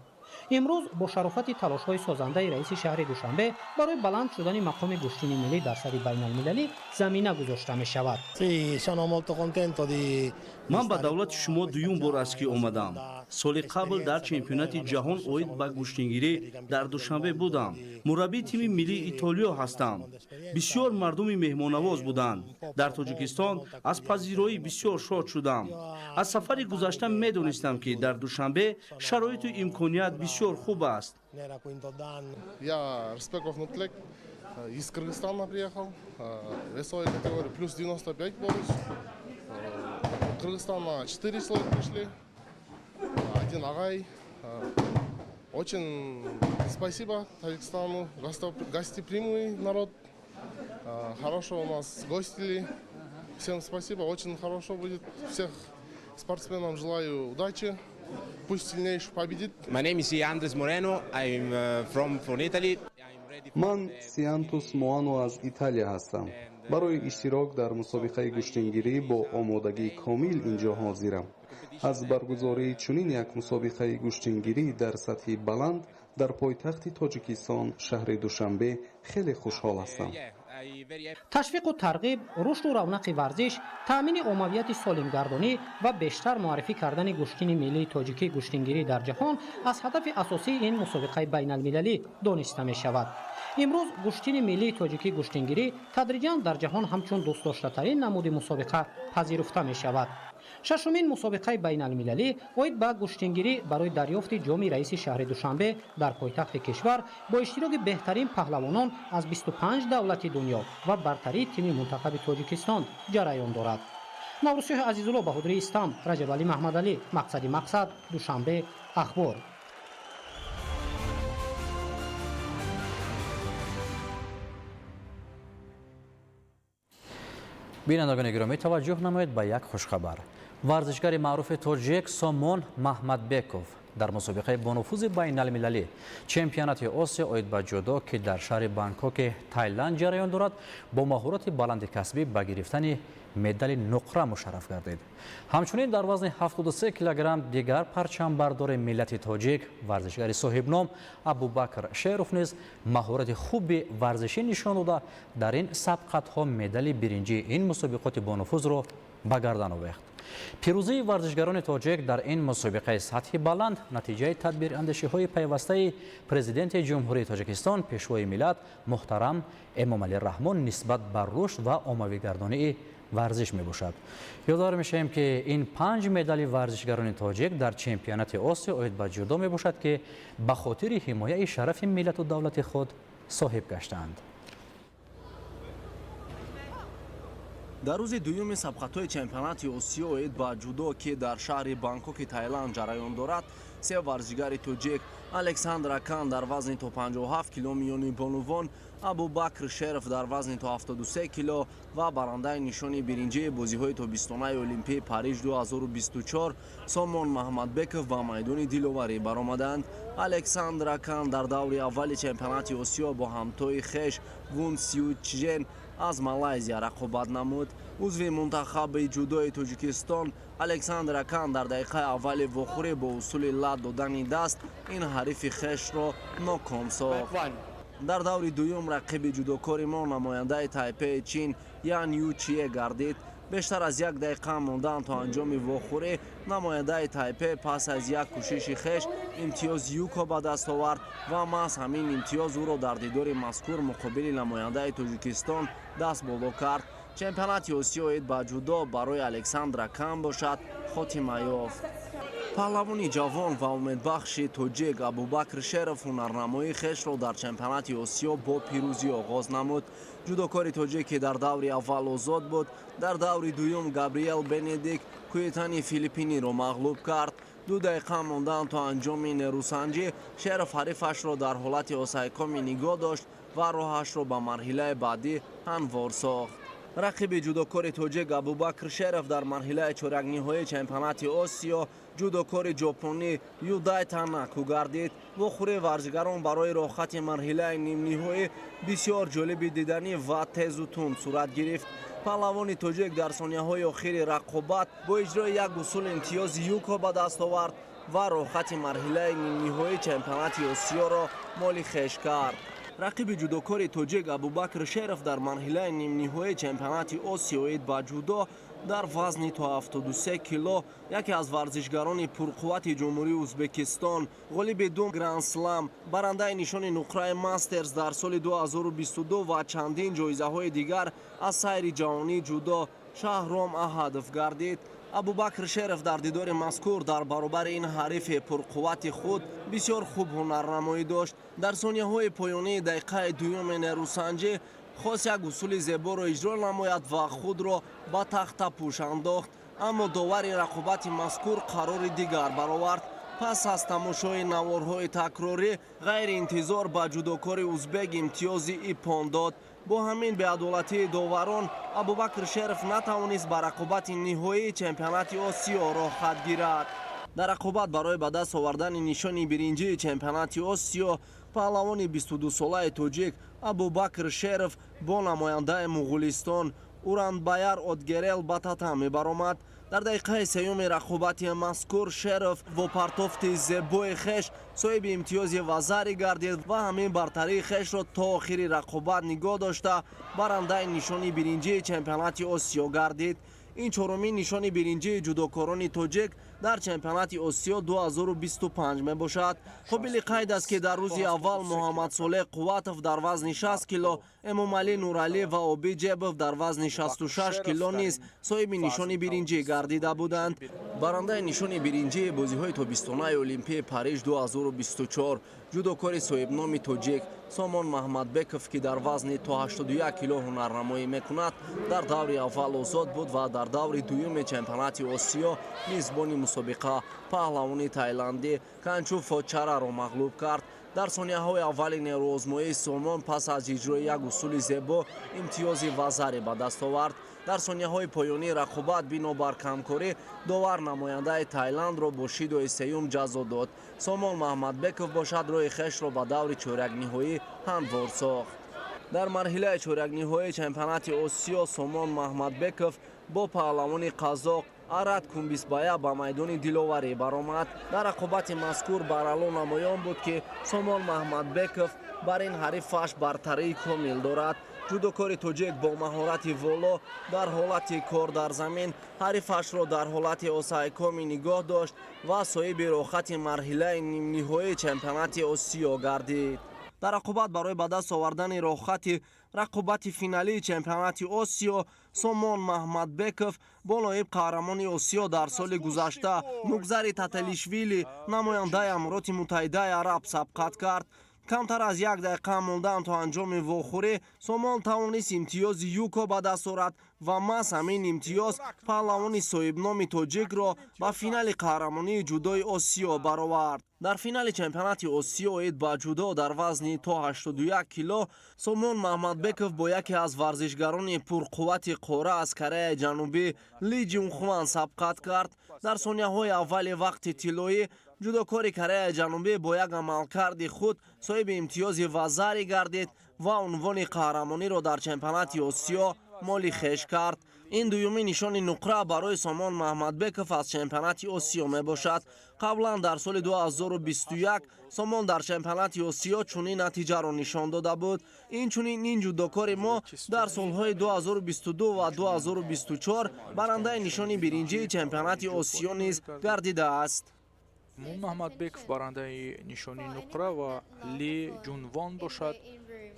[SPEAKER 2] Имрӯз бо шарофати талошҳои созандаи раиси шаҳри Душанбе барои баланд шудани мақоми гӯштини миллӣ дар сатҳи байналмилалӣ замина гузошта мешавад.
[SPEAKER 19] Ман ба давлати шумо дуюм бор аст, ки омадам. Соли қабл дар чемпионати ҷаҳон оид ба гӯштингирӣ дар Душанбе будам. Мураббии тими миллии Итолиё ҳастам. Бисёр мардуми меҳмонавоз буданд. Дар Тоҷикистон аз пазироӣ бисёр шод шудам. Аз сафари гузашта медонистам, ки дар Душанбе шароиту имконият бисёр хуб аст.
[SPEAKER 24] Я Рысбеков Нуртилек, из Кыргызстана приехал. Весовая категория плюс 95 борюсь. Кыргызстана 4 человека пришли, один агай. Очень спасибо Таджикистану, гостеприимный народ. Хорошо у нас гостили. Всем спасибо, очень хорошо будет. Всех спортсменам желаю удачи. Пусть сильнейший победит.
[SPEAKER 25] My name is Andres Moreno. I'm from Italy.
[SPEAKER 23] Ман Сиантус Моано аз Италия ҳастам. Барои иштирок дар мусобиқаи гӯштингирӣ бо омодагии комил инҷо ҳозирам. Аз баргузории чунин як мусобиқаи гӯштингирӣ дар сатҳи баланд дар пойтахти Тоҷикистон, шаҳри Душанбе, хеле хушҳол ҳастам.
[SPEAKER 2] Ташвиқу тарғиб, рушду равнақи варзиш, таъмини оммавияти солимгардонӣ ва бештар муаррифӣ кардани гӯштини миллии тоҷикӣ гӯштингирӣ дар ҷаҳон аз ҳадафи асосии ин мусобиқаи байналмилалӣ дониста мешавад. Имрӯз гӯштини миллии тоҷикӣ гӯштингирӣ тадриҷан дар ҷаҳон ҳамчун дӯстдоштатарин намуди мусобиқа пазируфта мешавад. Шашумин мусобиқаи байналмилалӣ оид ба гӯштингирӣ барои дарёфти ҷоми раиси шаҳри Душанбе дар пойтахти кишвар бо иштироки беҳтарин паҳлавонон аз 25 давлати дунё ва бартарии тими мунтахаби Тоҷикистон ҷараён дорад. Наврӯзшоҳи Азизулло, Баҳодури Истам, Раҷабалӣ Маҳмадалӣ, Мақсади Мақсад, Душанбе, Ахбор.
[SPEAKER 3] Бинандагони гиромӣ, таваҷҷӯҳ намоед ба як хушхабар. Варзишгари маъруфи тоҷик Сомон Маҳмадбеков дар мусобиқаи бонуфузи байналмилалӣ чемпионати Осиё оид ба ҷудо, ки дар шаҳри Бангкоки Тайланд ҷараён дорад, бо маҳорати баланди касбӣ ба гирифтани медали нуқра мушарраф гардид. Ҳамчунин дар вазни 73 килограмм дигар парчамбардори миллати тоҷик, варзишгари соҳибном Абубакр Шеров низ маҳорати хуби варзишӣ нишон дода, дар ин сабқатҳо медали биринҷии ин мусобиқоти бонуфузро ба гардан овехт. Пирӯзии варзишгарони тоҷик дар ин мусобиқаи сатҳи баланд натиҷаи тадбирандешиҳои пайвастаи Президенти Ҷумҳурии Тоҷикистон, Пешвои миллат муҳтарам Эмомалӣ Раҳмон нисбат ба рушд ва оммавигардонии варзиш мебошад. Ёдовар мешавем, ки ин 5 медали варзишгарони тоҷик дар чемпионати Осиё оид ба ҷудо мебошад, ки ба хотири ҳимояи шарафи миллату давлати худ соҳиб гаштаанд.
[SPEAKER 5] Дар рӯзи дуюми сабқатҳои чемпионати Осиё оид ба ҷудо, ки дар шаҳри Бангкоки Тайланд ҷараён дорад, се варзишгари тоҷик Александр Акан дар вазни то 57 кило миёни бонувон, Абубакр Шеров дар вазни то 73 кило ва барандаи нишони биринҷии бозиҳои тобистонаи Олимпии Париж 2024 Сомон Маҳмадбеков ба майдони диловарӣ баромаданд. Александр Акан дар даври аввали чемпионати Осиё бо ҳамтои хеш Вун Сю Чжен аз Малайзия рақобат намуд. Узви мунтахаби ҷудои Тоҷикистон Александр Акан дар дақиқаи аввали вохӯрӣ бо усули лат додани даст ин ҳарифи хешро ноком сохт. Дар даври дуюм рақиби ҷудокори мо намояндаи Тайпеи Чин Ян Ю Чие гардид. Бештар аз як дақиқа мондан то анҷоми вохӯрӣ намояндаи Тайпе пас аз як кӯшиши хеш имтиёз юко ба даст овард ва маҳз ҳамин имтиёз ӯро дар дидори мазкур муқобили намояндаи Тоҷикистон даст боло кард. Чемпионати Осиё оид ба ҷудо барои Александр Акан бошад хотима ёфт. Паҳлавони ҷавон ва умедбахши тоҷик Абубакр Шеров ҳунарнамоии хешро дар чемпионати Осиё бо пирӯзӣ оғоз намуд. Ҷудокори тоҷик, ки дар даври аввал озод буд, дар даври дуюм Габриел Бенедик куитани Филиппиниро мағлуб кард. 2 дақиқа мондан то анҷоми нерӯсанҷӣ Шеров ҳарифашро дар ҳолати осайкоми нигоҳ дошт ва роҳашро ба марҳилаи баъдӣ ҳамвор сохт. Рақиби ҷудокори тоҷик Абубакр Шеров дар марҳилаи чорякниҳоии чемпионати Осиё ҷудокори ҷопонӣ Юдай Танаку гардид. Вохӯрии варзишгарон барои роҳхати марҳилаи нимниҳоӣ бисёр ҷолиби диданӣ ва тезу тунд сурат гирифт. Паҳлавони тоҷик дар сонияҳои охири рақобат бо иҷрои як усул имтиёзи юко ба даст овард ва роҳхати марҳилаи нимниҳоии чемпионати Осиёро моли хеш кард. Рақиби ҷудокори тоҷик Абубакр Шеров дар марҳилаи нимниҳоии чемпионати Осиё оид ба ҷудо дар вазни то 73 кило яке аз варзишгарони пурқуввати Ҷумҳурии Ӯзбекистон, ғолиби 2 гранд-слам, барандаи нишони нуқраи мастерс дар соли 2022 ва чандин ҷоизаҳои дигар аз сайри ҷаҳонии ҷудо Шаҳром Аҳадов гардид. Абубакр Шеров дар дидори мазкур дар баробари ин ҳарифи пурқуввати худ бисёр хуб ҳунарнамоӣ дошт. Дар сонияҳои поёнии дақиқаи дуюми нерӯсанҷӣ хост як усули зеборо иҷро намояд ва худро ба тахтапӯш андохт, аммо довари рақобати мазкур қарори дигар баровард. Пас аз тамошои наворҳои такрорӣ ғайриинтизор ба ҷудокори узбек имтиёзи иппон дод. Бо ҳамин беадолатии доварон Абубакр Шеров натавонист ба рақобати ниҳоии чемпионати Осиё роҳхат гирад. Дар рақобат барои ба даст овардани нишони биринҷии чемпионати Осиё Паҳлавони 22-солаи тоҷик Абубакр Шеров бо намояндаи Муғулистон Урандбаяр Отгерел ба татами баромад. Дар дақиқаи сеюми рақобати мазкур Шеров бо партофти зебои хеш соҳиби имтиёзи вазари гардид ва ҳамин бартарии хешро то охири рақобат нигоҳ дошта, барандаи нишони биринҷии чемпионати Осиё гардид. Ин чорумин нишони биринҷии ҷудокорони тоҷик дар чемпионати Осиё 2025 мебошад. Қобили қайд аст, ки дар рӯзи аввал Муҳаммадсолеҳ Қувватов дар вазни 60 кило, Эмомалӣ Нуралӣ ва Обид Ҷебов дар вазни 66 кило низ соҳиби нишони биринҷӣ гардида буданд. Барандаи нишони биринҷии бозиҳои тобистонаи Олимпии Париж 2024, ҷудокори соҳибноми тоҷик Сомон Маҳмадбеков, ки дар вазни то 81 кило ҳунарнамоӣ мекунад, дар даври аввал озод буд ва дар даври дуюми чемпионати Осиё мизбони мусобиқа паҳлавони тайландӣ Канчу Фочараро мағлуб кард. Дар сонияҳои аввали нерӯозмоии Сомон пас аз иҷрои як усули зебо имтиёзи вазаре ба даст овард. Дар сонияҳои поёнии рақобат бинобар камкорӣ довар намояндаи Тайландро бо шидои сеюм ҷазо дод. Сомон Маҳмадбеков бошад, роҳи хешро ба даври чорякниҳоӣ ҳамвор сохт. Дар марҳилаи чорякниҳоии чемпионати Осиё Сомон Маҳмадбеков бо паҳлавони қазоқ Арат Кумбисбая ба майдони диловарӣ баромад. Дар рақобати мазкур барало намоён буд, ки Сомон Маҳмадбеков бар ин ҳарифаш бартарии комил дорад. Ҷудокори тоҷик бо маҳорати воло дар ҳолати кор дар замин ҳарифашро дар ҳолати осайкомӣ нигоҳ дошт ва соҳиби роҳхати марҳилаи нимниҳоии чемпионати Осиё гардид. Дар рақобат барои ба даст овардани роҳхати рақобати финалии чемпионати Осиё Сомон Маҳмадбеков бо ноиб қаҳрамони Осиё дар соли гузашта Нугзари Тателишвили, намояндаи Амороти Муттаҳидаи Араб, сабқат кард. Камтар аз як дақиқа мондан то анҷоми вохӯрӣ Сомон тавонист имтиёзи юко ба даст орад ва маҳз ҳамин имтиёз паҳлавони соҳибноми тоҷикро ба финали қаҳрамонии ҷудои Осиё баровард. Дар финали чемпионати Осиё оид ба ҷудо дар вазни то 81 кило Сомон Маҳмадбеков бо яке аз варзишгарони пурқуввати қора аз Кореяи Ҷанубӣ Ли Ҷунхван сабқат кард. Дар сонияҳои аввали вақти тиллоӣ ҷудокори Кореяи Ҷанубӣ бо як амалкарди худ соҳиби имтиёзи вазари гардид ва унвони қаҳрамониро дар чемпионати Осиё моли хеш кард. Ин дуюмин нишони нуқра барои Сомон Маҳмадбеков аз чемпионати Осиё мебошад. Қаблан дар соли 2021 Сомон дар чемпионати Осиё чунин натиҷаро нишон дода буд. Инчунин ин ҷудокори мо дар солҳои 2022 ва 2024 барандаи нишони биринҷии чемпионати Осиё низ гардидааст.
[SPEAKER 6] Сомон Маҳмадбеков барандаи нишони нуқра ва Ли Ҷунвон бошад,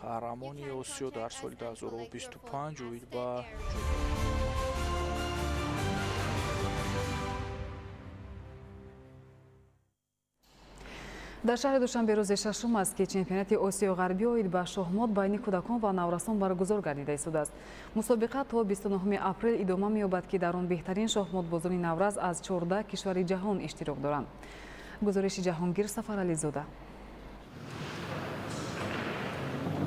[SPEAKER 6] қаҳрамони Осиё дар соли 2025 оид ба
[SPEAKER 4] Дар шаҳри Душанбе рӯзи шашум аст, ки чемпионати Осиёи Ғарбӣ оид ба шоҳмот байни кӯдакон ва наврасон баргузор гардида истодааст. Мусобиқа то 29 апрел идома меёбад, ки дар он беҳтарин шоҳмотбозони наврас аз 14 кишвари ҷаҳон иштирок доранд. Гузориши Ҷаҳонгир Сафарализода.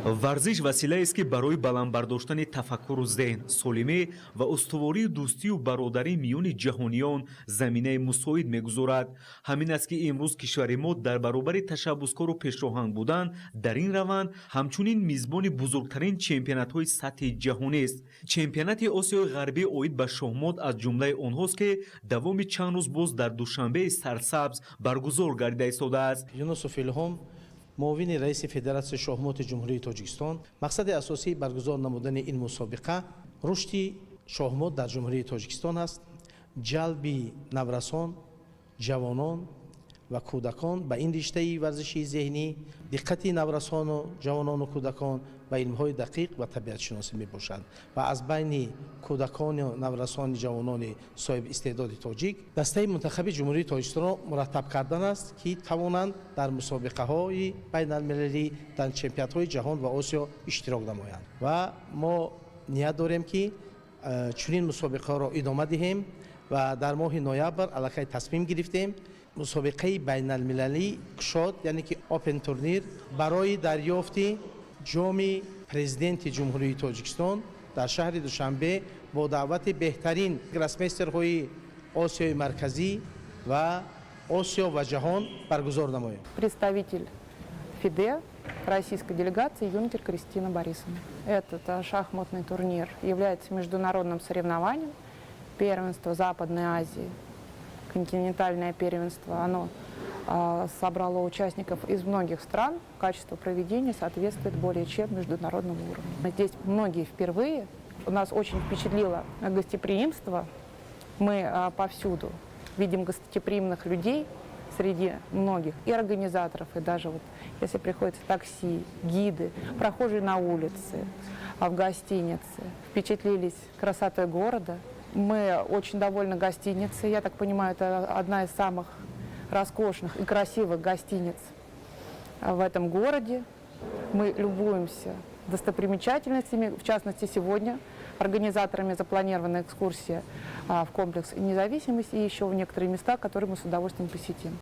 [SPEAKER 1] Варзиш василаест, ки барои баланд бардоштани тафаккуру зеҳн, солимӣ ва устувории дӯстию бародарӣ миёни ҷаҳониён заминаи мусоид мегузорад. Ҳамин аст, ки имрӯз кишвари мо дар баробари ташаббускору пешроҳанг будан дар ин раванд, ҳамчунин мизбони бузургтарин чемпионатҳои сатҳи ҷаҳонист. Чемпионати Осиёи Ғарбӣ оид ба шоҳмот аз ҷумлаи онҳост, ки давоми чанд рӯз боз дар Душанбеи сарсабз баргузор гардида истодааст.
[SPEAKER 7] Юнусов Илҳом, муовини раиси Федератсияи шоҳмоти Ҷумҳурии Тоҷикистон. Мақсади асосии баргузор намудани ин мусобиқа рушди шоҳмот дар Ҷумҳурии Тоҷикистон аст, ҷалби наврасон, ҷавонон ва кӯдакон ба ин риштаи варзишии зеҳнӣ, диққати наврасону ҷавонону кӯдакон ба илмҳои дақиқ ва табиатшиносӣ мебошад ва аз байни кӯдакону наврасони ҷавонони соҳиби истеъдоди тоҷик дастаи мунтахаби Ҷумҳурии Тоҷикистонро мураттаб кардан аст, ки тавонанд дар мусобиқаҳои байналмилалӣ, дар чемпионатҳои ҷаҳон ва Осиё иштирок намоянд. Ва мо ният дорем, ки чунин мусобиқаҳоро идома диҳем ва дар моҳи ноябр аллакай тасмим гирифтем мусобиқаи байналмилалӣ кушод, яъне ки опен турнир барои дарёфти ҷоми президенти Ҷумҳурии Тоҷикистон дар шаҳри Душанбе бо даъвати беҳтарин гроссмейстерҳои Осиёи Марказӣ ва Осиё ва ҷаҳон баргузор намоем.
[SPEAKER 9] Представитель ФИДЕ российской делегации Юнкер Кристина Борисовна. Этот шахматный турнир является международным соревнованием первенства Западной Азии. Континентальное первенство, оно собрало участников из многих стран. Качество проведения соответствует более чем международному уровню. Здесь многие впервые. У нас очень впечатлило гостеприимство. Мы повсюду видим гостеприимных людей среди многих и организаторов, и даже вот если приходится такси, гиды, прохожие на улице, в гостинице, впечатлились красотой города. Мы очень довольны гостиницей. Я так понимаю, это одна из самых роскошных и красивых гостиниц в этом городе. Мы любуемся достопримечательностями. В частности, сегодня организаторами запланирована экскурсия в комплекс «Независимость» и еще в некоторые места, которые мы с удовольствием посетим.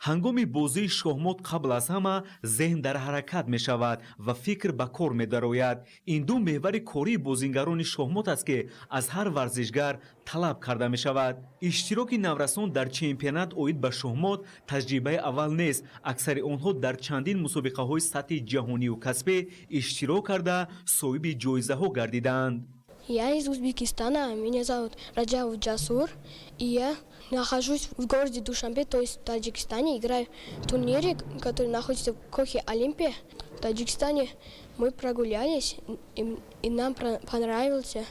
[SPEAKER 1] Ҳангоми бозии шоҳмот қабл аз ҳама зеҳн дар ҳаракат мешавад ва фикр ба кор медарояд. Ин ду меҳвари кории бозингарони шоҳмот аст, ки аз ҳар варзишгар талаб карда мешавад. Иштироки наврасон дар чемпионат оид ба шоҳмот таҷрибаи аввал нест. Аксари онҳо дар чандин мусобиқаҳои сатҳи ҷаҳонию касбӣ иштирок карда, соҳиби ҷоизаҳо гардидаанд.
[SPEAKER 10] Я из Узбекистана, меня зовут Раджавов Джасур, и я нахожусь в городе Душанбе, то есть в Таджикистане, играю в турнире, который находится в Кохе Олимпия. В Таджикистане мы прогулялись, и нам понравился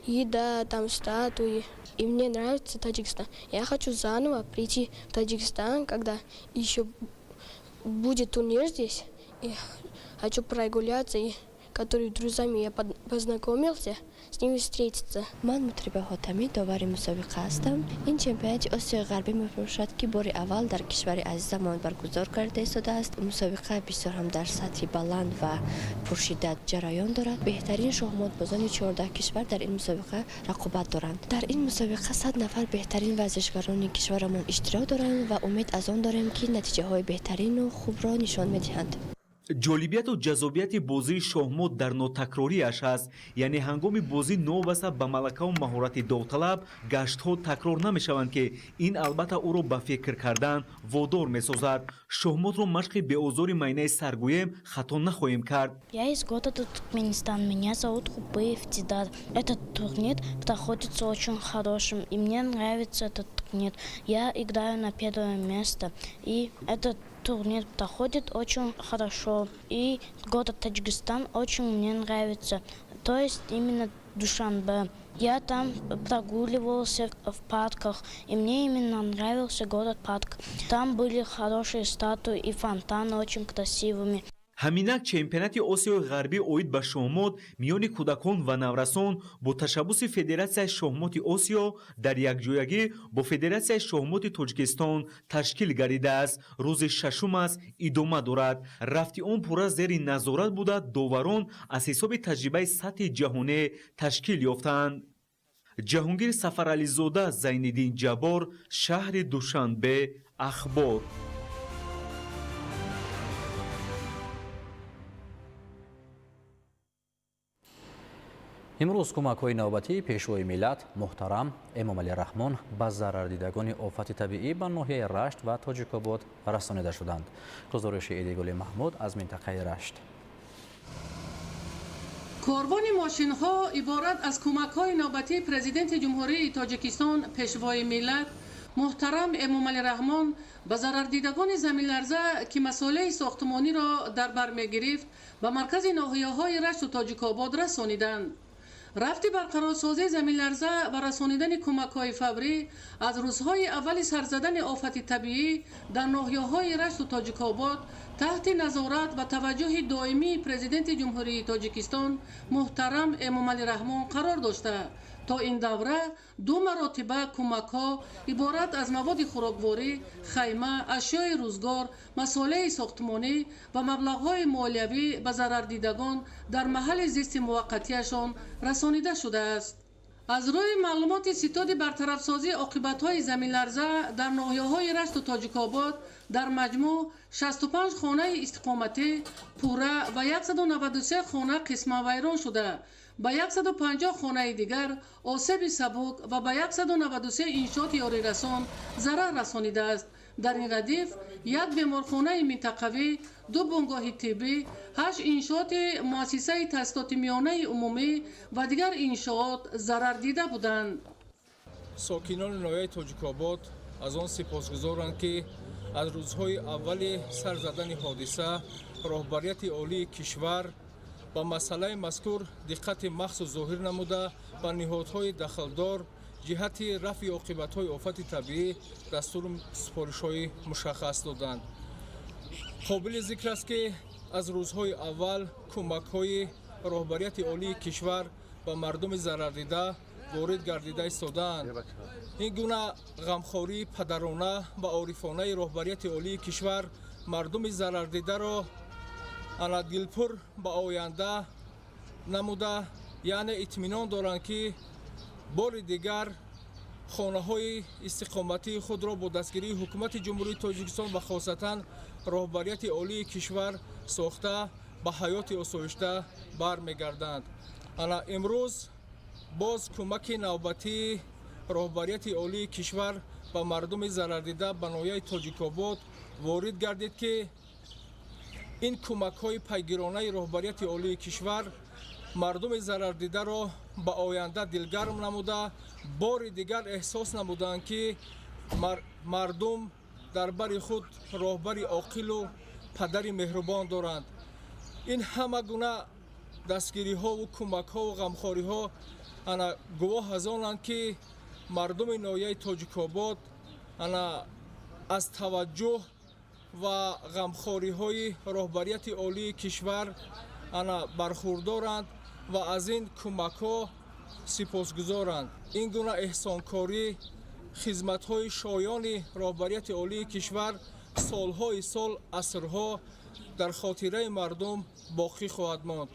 [SPEAKER 10] еда, там статуи. И мне нравится Таджикистан. Я хочу заново прийти в Таджикистан, когда еще будет турнир здесь. И хочу прогуляться, и который друзьями я познакомился, с ними встретиться.
[SPEAKER 11] Ман Мутриба Хотамӣ, довари мусобиқа ҳастам. Ин чемпионати Осиёи Ғарбӣ мебошад, ки бори аввал дар кишвари азизамон баргузор карда истодааст. Мусобиқа бисёр ҳам дар сатҳи баланд ва пуршиддат ҷараён дорад. Беҳтарин шоҳмотбозони 14 кишвар дар ин мусобиқа рақобат доранд. Дар ин мусобиқа 100 нафар беҳтарин варзишгарони кишварамон иштирок доранд ва умед аз он дорем, ки натиҷаҳои беҳтарину хубро нишон медиҳанд.
[SPEAKER 1] Ҷолибияту ҷаззобияти бозии шоҳмот дар нотакрориаш аст, яъне ҳангоми бозӣ новобаста ба малакаву маҳорати довталаб гаштҳо такрор намешаванд, ки ин албатта ӯро ба фикр кардан водор месозад. Шоҳмотро машқи беозори майнаи сар гӯем, хато нахоҳем кард.
[SPEAKER 12] Я из города Туркменистан, меня зовут Хубыев Дидар. Этот турнир проходится очень хорошим, и мне нравится этот турнир. Я играю на первое место, и этот турнир проходит очень хорошо. И город Таджикистан очень мне нравится. То есть именно Душанбе. Я там прогуливался в парках, и мне именно нравился город парк. Там были хорошие статуи и фонтаны очень красивыми.
[SPEAKER 1] Ҳаминак чемпионати Осиёи Ғарбӣ оид ба шоҳмот миёни кӯдакон ва наврасон бо ташаббуси Федератсияи шоҳмоти Осиё дар якҷоягӣ бо Федератсияи шоҳмоти Тоҷикистон ташкил гардидааст. Рӯзи шашум аст, идома дорад. Рафти он пурра зери назорат буда, доварон аз ҳисоби таҷрибаи сатҳи ҷаҳонӣ ташкил ёфтаанд. Ҷаҳонгир Сафарализода, Зайниддин Ҷаббор, шаҳри Душанбе, Ахбор.
[SPEAKER 3] Имрӯз кӯмакҳои навбатии Пешвои миллат муҳтарам Эмомалӣ Раҳмон ба зарардидагони офати табиӣ ба ноҳияи Рашт ва Тоҷикобод расонида шуданд. Гузориши Эдигули Маҳмуд аз минтақаи Рашт.
[SPEAKER 25] Корвони мошинҳо иборат аз кӯмакҳои навбатии Президенти Ҷумҳурии Тоҷикистон, Пешвои миллат муҳтарам Эмомалӣ Раҳмон ба зарардидагони заминларза, ки масолеҳи сохтмониро дар бар мегирифт, ба маркази ноҳияҳои Рашту Тоҷикобод расониданд. Рафти барқарорсозии заминларза ва расонидани кӯмакҳои фаврӣ аз рӯзҳои аввали сарзадани офати табиӣ дар ноҳияҳои Рашту Тоҷикобод таҳти назорат ва таваҷҷӯҳи доимии Президенти Ҷумҳурии Тоҷикистон муҳтарам Эмомалӣ Раҳмон қарор дошта, то ин давра ду маротиба кӯмакҳо иборат аз маводи хӯрокворӣ, хайма, ашёи рӯзгор, масолеҳи сохтмонӣ ва маблағҳои молиявӣ ба зарардидагон дар маҳалли зисти муваққатиашон расонида шудааст. Аз рӯи маълумоти Ситоди бартарафсозии оқибатҳои заминларза, дар ноҳияҳои Рашту Тоҷикобод дар маҷмӯъ 65 хонаи истиқоматӣ пурра ва 193 хона қисман вайрон шуда, ба 150 хонаи дигар осеби сабук ва ба 193 иншооти ёрирасон зарар расонидааст. Дар ин радиф як беморхонаи минтақавӣ, 2 бунгоҳи тиббӣ, 8 иншооти муассисаи таҳсилоти миёнаи умумӣ ва дигар иншоот зарар дида буданд.
[SPEAKER 8] Сокинони ноҳияи Тоҷикобод аз он сипосгузоранд, ки аз рӯзҳои аввали сар задани ҳодиса роҳбарияти олии кишвар ба масъалаи мазкур диққати махсус зоҳир намуда, ба ниҳодҳои дахлдор ҷиҳати рафъи оқибатҳои офати табиӣ дастуру супоришҳои мушаххас доданд. Қобили зикр аст, ки аз рӯзҳои аввал кӯмакҳои роҳбарияти олии кишвар ба мардуми зарардида ворид гардида истодаанд. Ин гуна ғамхории падарона ва орифонаи роҳбарияти олии кишвар мардуми зарардидаро ана дилпур ба оянда намуда, яъне итминон доранд, ки бори дигар хонаҳои истиқоматии худро бо дастгирии ҳукумати Ҷумҳурии Тоҷикистон ва хосатан роҳбарияти олии кишвар сохта ба ҳаёти осоишта бармегарданд. Ана имрӯз боз кӯмаки навбатии роҳбарияти олии кишвар ба мардуми зарардида ба ноҳияи Тоҷикобод ворид гардид, ки ин кӯмакҳои пайгиронаи роҳбарияти олии кишвар мардуми зарардидаро ба оянда дилгарм намуда, бори дигар эҳсос намуданд, ки мардум дар бари худ роҳбари оқилу падари меҳрубон доранд. Ин ҳама гуна дастгириҳову кӯмакҳову ғамхориҳо ана гувоҳ аз онанд, ки мардуми ноҳияи Тоҷикобод ана аз таваҷҷӯҳ ва ғамхориҳои роҳбарияти олии кишвар ана бархурдоранд ва аз ин кӯмакҳо сипосгузоранд. Ин гуна эҳсонкорӣ, хизматҳои шоёни роҳбарияти олии кишвар солҳои сол, асрҳо дар хотираи мардум боқӣ хоҳад монд.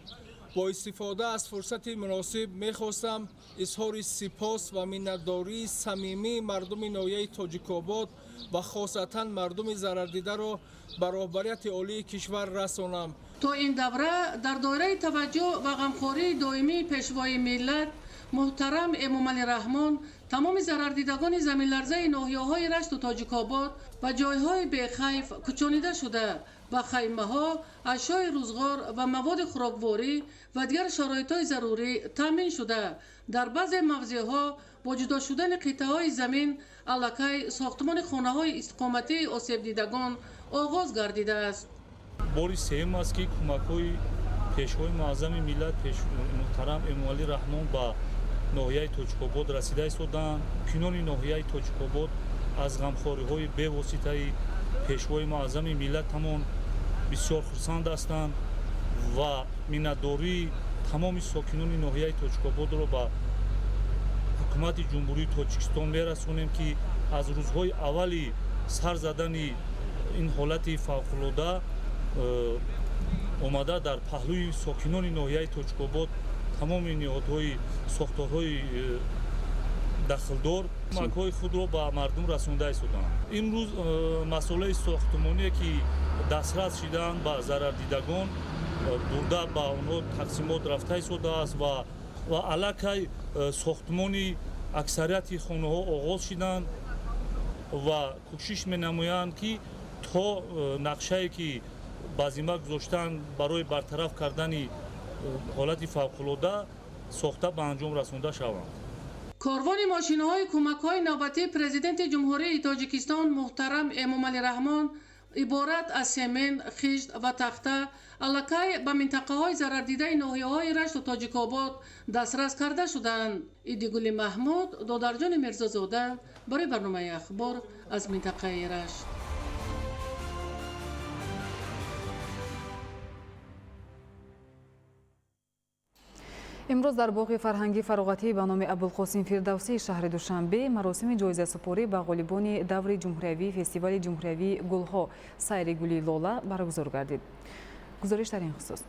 [SPEAKER 8] Бо истифода аз фурсати муносиб мехостам изҳори сипос ва миннатдории самимии мардуми ноҳияи Тоҷикобод ва хосатан мардуми зарардидаро ба роҳбарияти олии кишвар расонам.
[SPEAKER 25] То ин давра дар доираи таваҷҷӯҳ ва ғамхории доимии Пешвои миллат муҳтарам Эмомалӣ Раҳмон тамоми зарардидагони заминларзаи ноҳияҳои Рашту Тоҷикобод ба ҷойҳои бехайф кӯчонида шуда, ба хаймаҳо, ашёи рӯзғор ва маводи хӯрокворӣ ва дигар шароитҳои зарурӣ таъмин шуда, дар баъзе мавзеъҳо бо ҷудо шудани қитъаҳои замин аллакай сохтмони хонаҳои истиқоматии осебдидагон оғоз гардидааст.
[SPEAKER 14] Бори сеюм аст, ки кӯмакҳои Пешвои муаззами миллат муҳтарам Эмомалӣ Раҳмон ба ноҳияи Тоҷикобод расида истодаанд. Сокинони ноҳияи Тоҷикобод аз ғамхориҳои бевоситаи Пешвои муаззами миллатамон бисёр хурсанд ҳастанд ва миннатдории тамоми сокинони ноҳияи Тоҷикободро ба ҳукумати Ҷумҳурии Тоҷикистон мерасонем, ки аз рӯзҳои аввали сар задани ин ҳолати фавқулода омада дар паҳлӯи сокинони ноҳияи Тоҷикобод тамоми ниҳодҳои сохторҳои дахлдор кӯмакҳои худро ба мардум расонда истоданд. Имрӯз масъалаи сохтмоние, ки дастрас шидаанд ба зарардидагон, бурда ба онҳо тақсимот рафта истодааст ва аллакай сохтмони аксарияти хонаҳо оғоз шиданд ва кӯшиш менамоянд, ки то нақшае, ки ба зимма гузоштанд барои бартараф кардани ҳолати фавқулода, сохта ба анҷом расонда шаванд.
[SPEAKER 25] Корвони мошинҳои кӯмакҳои навбатии Президенти Ҷумҳурии Тоҷикистон муҳтарам Эмомалӣ Раҳмон иборат аз семент, хишт ва тахта аллакай ба минтақаҳои зарардидаи ноҳияҳои Рашту Тоҷикобод дастрас карда шудаанд. Идигули Маҳмуд, Додарҷони Мирзозода барои барномаи Ахбор аз минтақаи Рашт.
[SPEAKER 4] Имрӯз дар боғи фарҳангӣ фароғатӣ ба номи Абулқосим Фирдавсии шаҳри Душанбе маросими ҷоизасупорӣ ба ғолибони даври ҷумҳуриявии фестивали ҷумҳуриявии гулҳо «Сайри гули лола» баргузор гардид. Гузориш дар ин хусус.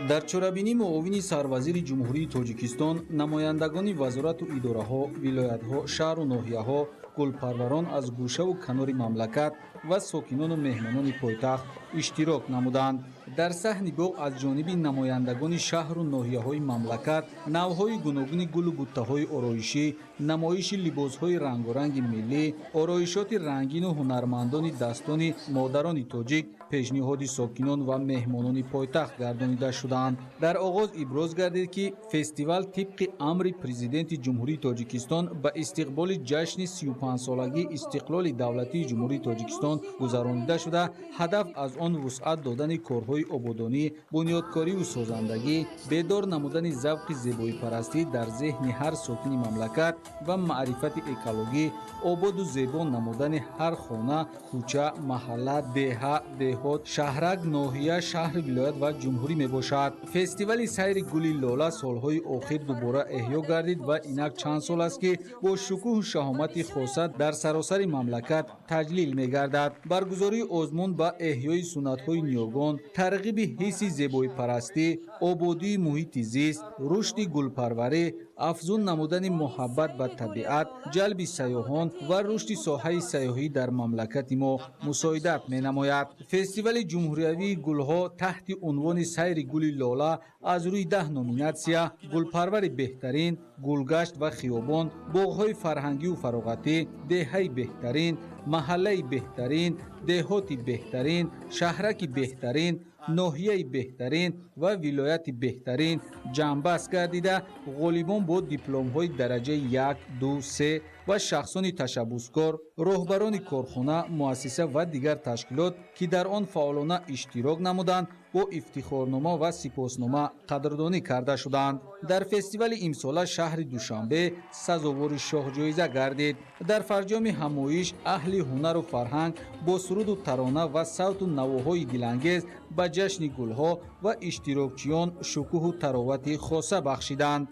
[SPEAKER 16] Дар чорабинӣ муовини сарвазири Ҷумҳурии Тоҷикистон, намояндагони вазорату идораҳо, вилоятҳо, шаҳру ноҳияҳо, гулпарварон аз гӯшаву канори мамлакат ва сокинону меҳмонони пойтахт иштирок намуданд. Дар саҳни боғ аз ҷониби намояндагони шаҳру ноҳияҳои мамлакат навъҳои гуногуни гулу буттаҳои ороишӣ, намоиши либосҳои рангоранги миллӣ, ороишоти рангину ҳунармандони дастони модарони тоҷик пешниҳоди сокинон ва меҳмонони пойтахт гардонида шудаанд. Дар оғоз иброз гардид, ки фестивал тибқи амри Президенти Ҷумҳурии Тоҷикистон ба истиқболи ҷашни 35-солагии истиқлоли давлатии Ҷумҳурии Тоҷикистон гузаронида шуда, ҳадаф аз он вусъат додани корҳои ободонӣ, бунёдкориву созандагӣ, бедор намудани завқи зебоипарастӣ дар зеҳни ҳар сокини мамлакат ва маърифати экологӣ, ободу зебо намудани ҳар хона, кӯча, маҳалла, деҳа, деҳот, шаҳрак, ноҳия, шаҳр, вилоят ва ҷумҳурӣ мебошад. Фестивали сайри гули лола солҳои охир дубора эҳё гардид ва инак чанд сол аст, ки бо шукӯҳу шаҳомати хоса дар саросари мамлакат таҷлил мегардад. Баргузории озмун ба эҳёи суннатҳои ниёгон, тарғиби ҳисси зебоипарастӣ, ободии муҳити зист, рушди гулпарварӣ, афзун намудани муҳаббат ба табиат, ҷалби сайёҳон ва рушди соҳаи сайёҳӣ дар мамлакати мо мусоидат менамояд. Фестивали ҷумҳуриявии гулҳо таҳти унвони сайри гули лола аз рӯи 10 номинатсия: гулпарвари беҳтарин, гулгашт ва хиёбон, боғҳои фарҳангию фароғатӣ, деҳаи беҳтарин, маҳаллаи беҳтарин, деҳоти беҳтарин, шаҳраки беҳтарин, ноҳияи беҳтарин ва вилояти беҳтарин ҷамъбаст гардида, ғолибон бо дипломҳои дараҷаи 1, 2, 3 ва шахсони ташаббускор, роҳбарони корхона, муассиса ва дигар ташкилот, ки дар он фаъолона иштирок намуданд, бо ифтихорнома ва сипоснома қадрдонӣ карда шуданд. Дар фестивали имсола шаҳри Душанбе сазовори шоҳҷоиза гардид. Дар фарҷоми ҳамоиш аҳли ҳунару фарҳанг бо суруду тарона ва савту навоҳои дилангез ба ҷашни гулҳо ва иштирокчиён шукӯҳу таровати хоса бахшиданд.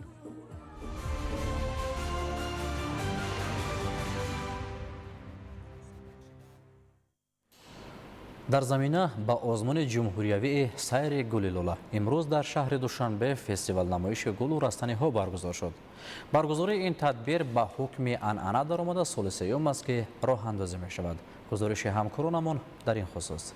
[SPEAKER 3] Дар замина ба озмуни ҷумҳуриявии сайри гули лола имрӯз дар шаҳри Душанбе фестивал намоиши гулу растаниҳо баргузор шуд. Баргузории ин тадбир ба ҳукми анъана даромада соли сеюм аст, ки роҳандозӣ мешавад. Гузориши ҳамкоронамон дар ин хусус.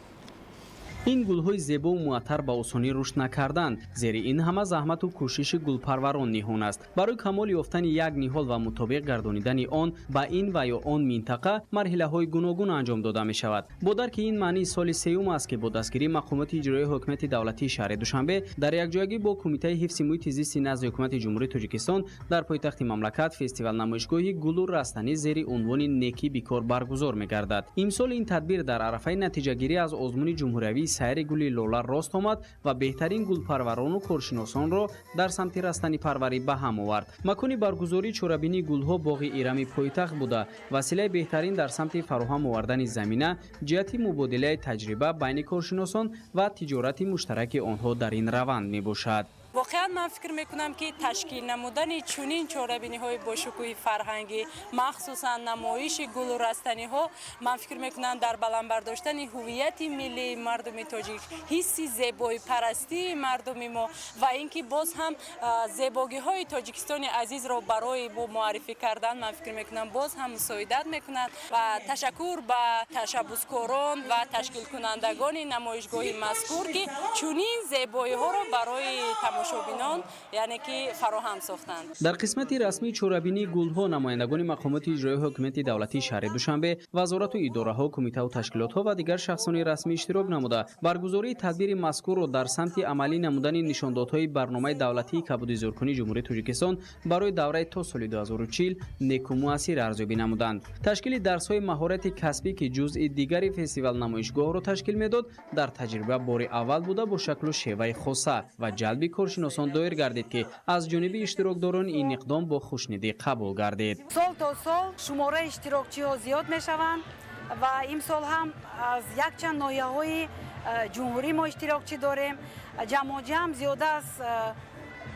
[SPEAKER 17] Ин гулҳои зебову муаттар ба осонӣ рушд накарданд. Зери ин ҳама заҳмату кӯшиши гулпарварон ниҳон аст. Барои камол ёфтани як ниҳол ва мутобиқ гардонидани он ба ин ва ё он минтақа марҳилаҳои гуногун анҷом дода мешавад. Бо дарки ин маънии соли сеюм аст, ки бо дастгирии мақомоти иҷроии ҳукумати давлатии шаҳри Душанбе дар якҷоягӣ бо Кумитаи ҳифзи муҳити зисти назди ҳукумати Ҷумҳурии Тоҷикистон дар пойтахти мамлакат фестивал намоишгоҳи гулу растанӣ зери унвони некӣ бикор баргузор мегардад. Имсол ин тадбир дар арафаи натиҷагирӣ аз озмуни ҷумҳуриявии сайри гули лола рост омад ва беҳтарин гулпарварону коршиносонро дар самти растанипарварӣ ба ҳам овард. Макони баргузории чорабинии гулҳо боғи Ирами пойтахт буда, василаи беҳтарин дар самти фароҳам овардани замина ҷиҳати мубодилаи таҷриба байни коршиносон ва тиҷорати муштараки онҳо дар ин раванд мебошад.
[SPEAKER 18] Воқеан ман фикр мекунам, ки ташкил намудани чунин чорабиниҳои бошукӯҳи фарҳангӣ, махсусан намоиши гулу растаниҳо, ман фикр мекунам, дар баланд бардоштани ҳуввияти миллии мардуми тоҷик, ҳисси зебоипарастии мардуми мо ва ин ки боз ҳам зебогиҳои Тоҷикистони азизро барои мо муаррифӣ кардан, ман фикр мекунам, боз ҳам мусоидат мекунад. Ва ташаккур ба ташаббускорон ва ташкилкунандагони намоишгоҳи мазкур, ки чунин зебоиҳоро барои тамошобинон, яъне ки фароҳам сохтанд.
[SPEAKER 17] Дар қисмати расмии чорабинии гулҳо намояндагони мақомоти иҷроии ҳукумати давлатии шаҳри Душанбе, вазорату идораҳо, кумитаву ташкилотҳо ва дигар шахсони расмӣ иштирок намуда, баргузории тадбири мазкурро дар самти амалӣ намудани нишондодҳои барномаи давлатии кабудизоркунии Ҷумҳурии Тоҷикистон барои давраи то соли 2040 неку муассир арзёбӣ намуданд. Ташкили дарсҳои маҳорати касбӣ, ки ҷузъи дигари фестивал намоишгоҳро ташкил медод, дар таҷриба бори аввал буда, бо шаклу шеваи хоса ва ҷалби коршиносон доир гардид, ки аз ҷониби иштирокдорони ин иқдом бо хушнидӣ қабул гардид.
[SPEAKER 19] Сол то сол шумораи иштирокчиҳо зиёд мешаванд ва имсол ҳам аз якчанд ноҳияҳои ҷумҳурӣ мо иштирокчӣ дорем. Ҷамъоҷамъ зиёда аз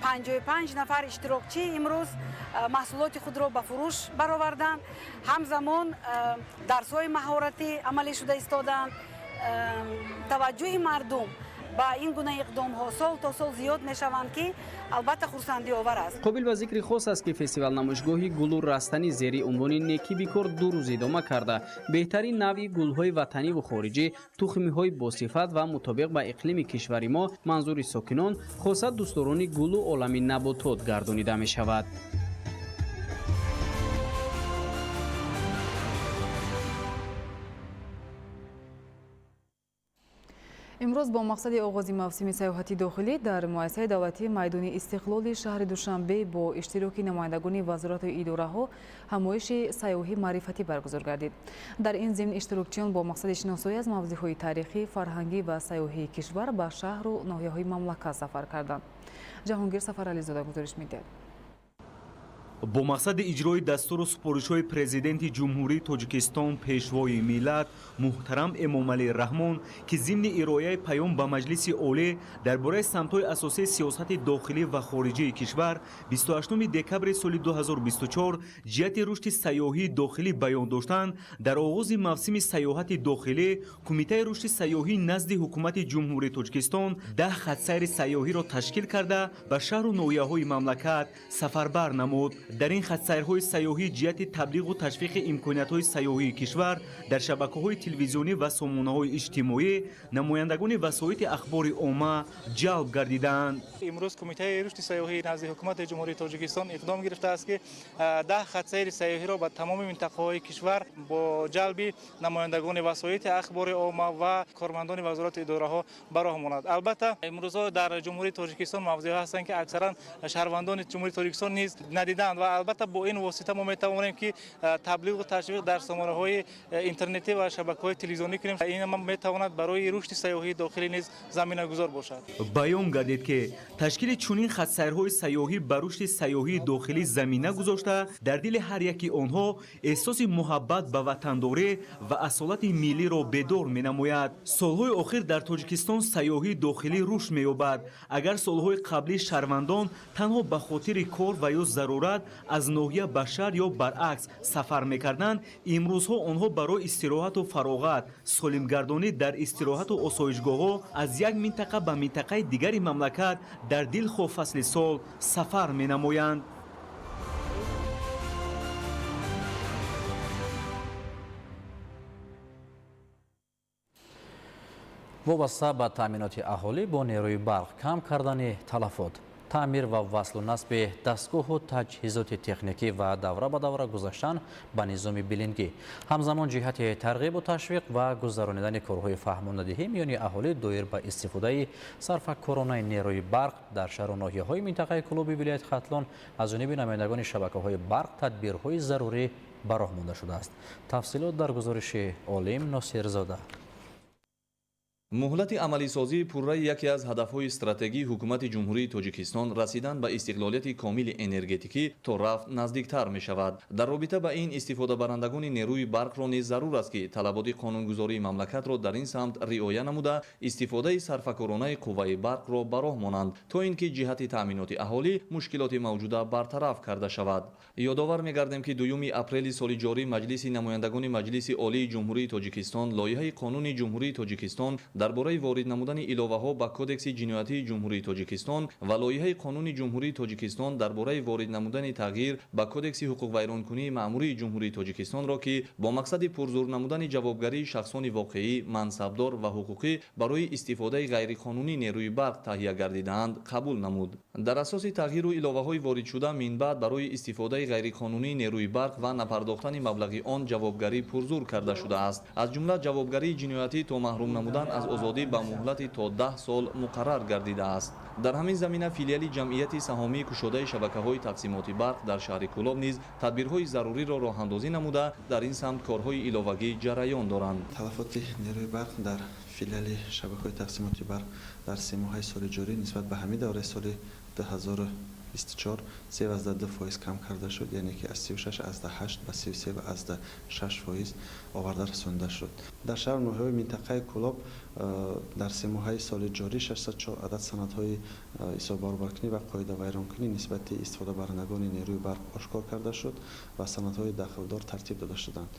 [SPEAKER 19] 55 нафар иштирокчӣ имрӯз маҳсулоти худро ба фурӯш бароварданд. Ҳамзамон дарсҳои маҳоратӣ амалӣ шуда истодаанд. Таваҷҷӯҳи мардум
[SPEAKER 13] Ба ин гуна иқдомҳо сол то сол зиёд мешаванд, ки албатта хурсандиовар аст.
[SPEAKER 17] Қобил ба зикри хос аст, ки фестивал намоишгоҳи гулу растанӣ зери унвони «Некӣ бикор» 2 рӯз идома карда, беҳтарин навъи гулҳои ватаниву хориҷӣ, тухмиҳои босифат ва мутобиқ ба иқлими кишвари мо манзури сокинон, хоса дӯстдорони гулу олами наботот гардонида мешавад.
[SPEAKER 4] Имрӯз бо мақсади оғози мавсими сайёҳати дохилӣ дар муассисаи давлатии майдони Истиқлоли шаҳри Душанбе бо иштироки намояндагони вазорату идораҳо ҳамоиши сайёҳӣ маърифатӣ баргузор гардид. Дар ин зимн иштирокчиён бо мақсади шиносоӣ аз мавзеъҳои таърихӣ, фарҳангӣ ва сайёҳии кишвар ба шаҳру ноҳияҳои мамлакат сафар карданд. Ҷаҳонгир Сафарализода гузориш медиҳад.
[SPEAKER 1] Бо мақсади иҷрои дастуру супоришҳои Президенти Ҷумҳурии Тоҷикистон, Пешвои миллат муҳтарам Эмомалӣ Раҳмон, ки зимни ирояи паём ба Маҷлиси Олӣ дар бораи самтҳои асосии сиёсати дохилӣ ва хориҷии кишвар 28 декабри соли 2024 ҷиҳати рушди сайёҳии дохилӣ баён доштанд, дар оғози мавсими сайёҳати дохилӣ Кумитаи рушди сайёҳӣ назди Ҳукумати Ҷумҳурии Тоҷикистон 10 хатсайри сайёҳиро ташкил карда, ба шаҳру ноҳияҳои мамлакат сафарбар намуд. Дар ин хатсайрҳои сайёҳӣ ҷиҳати таблиғу ташвиқи имкониятҳои сайёҳии кишвар дар шабакаҳои телевизионӣ ва сомонаҳои иҷтимоӣ намояндагони васоити ахбори омма ҷалб гардиданд.
[SPEAKER 15] Имрӯз Кумитаи рушди сайёҳӣ назди Ҳукумати Ҷумҳурии Тоҷикистон иқдом гирифтааст, ки 10 хатсайри сайёҳиро ба тамоми минтақаҳои кишвар бо ҷалби намояндагони васоити ахбори омма ва кормандони вазорату идораҳо ба роҳ монад. Албатта, имрӯзҳо дар Ҷумҳурии Тоҷикистон мавзеъҳо ҳастанд, ки аксаран шаҳрвандони Ҷумҳурии Тоҷикистон низ надиданд ва албатта бо ин восита мо метавонем, ки таблиғу ташвиқ дар сомонаҳои интернетӣ ва шабакаҳои телевизионӣ кунем. Ин метавонад барои рушди сайёҳии дохилӣ низ заминагузор бошад.
[SPEAKER 1] Баён гардид, ки ташкили чунин хатсайрҳои сайёҳӣ ба рушди сайёҳии дохилӣ замина гузошта, дар дили ҳар яки онҳо эҳсоси муҳаббат ба ватандорӣ ва асолати миллиро бедор менамояд. Солҳои охир дар Тоҷикистон сайёҳии дохилӣ рушд меёбад. Агар солҳои қаблӣ шаҳрвандон танҳо ба хотири кор ва ё зарурат аз ноҳия ба шаҳр ё баръакс сафар мекарданд, имрӯзҳо онҳо барои истироҳату фароғат, солимгардонӣ дар истироҳату осоишгоҳҳо аз як минтақа ба минтақаи дигари мамлакат дар дилхоҳ фасли сол сафар менамоянд.
[SPEAKER 3] Вобаста ба таъминоти аҳолӣ бо нерӯи барқ, кам кардани талафот, таъмир ва васлу насби дастгоҳу таҷҳизоти техникӣ ва давра ба давра гузаштан ба низоми билингӣ, ҳамзамон ҷиҳати тарғибу ташвиқ ва гузаронидани корҳои фаҳмондадиҳӣ миёни аҳолӣ доир ба истифодаи сарфакоронаи нерӯи барқ дар шаҳру ноҳияҳои минтақаи Кӯлоби вилояти Хатлон аз ҷониби намояндагони шабакаҳои барқ тадбирҳои зарурӣ ба роҳ монда шудааст. Тафсилот дар гузориши Олим Носирзода.
[SPEAKER 20] Муҳлати амалисозии пурраи яке аз ҳадафҳои стратегии Ҳукумати Ҷумҳурии Тоҷикистон, расидан ба истиқлолияти комили энергетикӣ, то рафт наздиктар мешавад. Дар робита ба ин истифодабарандагони нерӯи барқро низ зарур аст, ки талаботи қонунгузории мамлакатро дар ин самт риоя намуда, истифодаи сарфакоронаи қувваи барқро ба роҳ монанд, то ин ки ҷиҳати таъминоти аҳолӣ мушкилоти мавҷуда бартараф карда шавад. Ёдовар мегардем, ки 2 апрели соли ҷорӣ Маҷлиси намояндагони Маҷлиси Олии Ҷумҳурии Тоҷикистон лоиҳаи Қонуни Ҷумҳурии Тоҷикистон дар бораи ворид намудани иловаҳо ба Кодекси ҷиноятии Ҷумҳурии Тоҷикистон ва лоиҳаи Қонуни Ҷумҳурии Тоҷикистон дар бораи ворид намудани тағйир ба Кодекси ҳуқуқвайронкунии маъмурии Ҷумҳурии Тоҷикистонро, ки бо мақсади пурзур намудани ҷавобгарии шахсони воқеӣ, мансабдор ва ҳуқуқӣ барои истифодаи ғайриқонунии нерӯи барқ таҳия гардидаанд, қабул намуд. Дар асоси тағйиру иловаҳои воридшуда минбаъд барои истифодаи ғайриқонунии нерӯи барқ ва напардохтани маблағи он ҷавобгарӣ пурзур карда шудааст. Аз ҷумла ҷавобгарии ҷиноятӣ то маҳрум намудан аз озодӣ ба муҳлати то 10 сол муқаррар гардидааст. Дар ҳамин замина филиали ҷамъияти саҳомии кушодаи шабакаҳои тақсимоти барқ дар шаҳри Кӯлоб низ тадбирҳои заруриро роҳандозӣ намуда, дар ин самт корҳои иловагӣ ҷараён доранд.
[SPEAKER 21] Талафоти нерӯи барқ дар филиали шабакаҳои тақсимоти барқ дар 3 моҳаи соли ҷорӣ нисбат ба ҳамин давраи соли 2024 3,2% кам карда шуд, яъне ки аз 36,8 ба 33,6% оварда расонда шуд. Дар шаҳру ноҳияҳои минтақаи Кӯлоб дар 3 моҳаи соли ҷорӣ 604 адад санадҳои ҳисоббаробаркунӣ ва қоидавайронкунӣ нисбати истифодабарандагони нерӯи барқ ошкор карда шуд ва санадҳои дахлдор тартиб дода шуданд.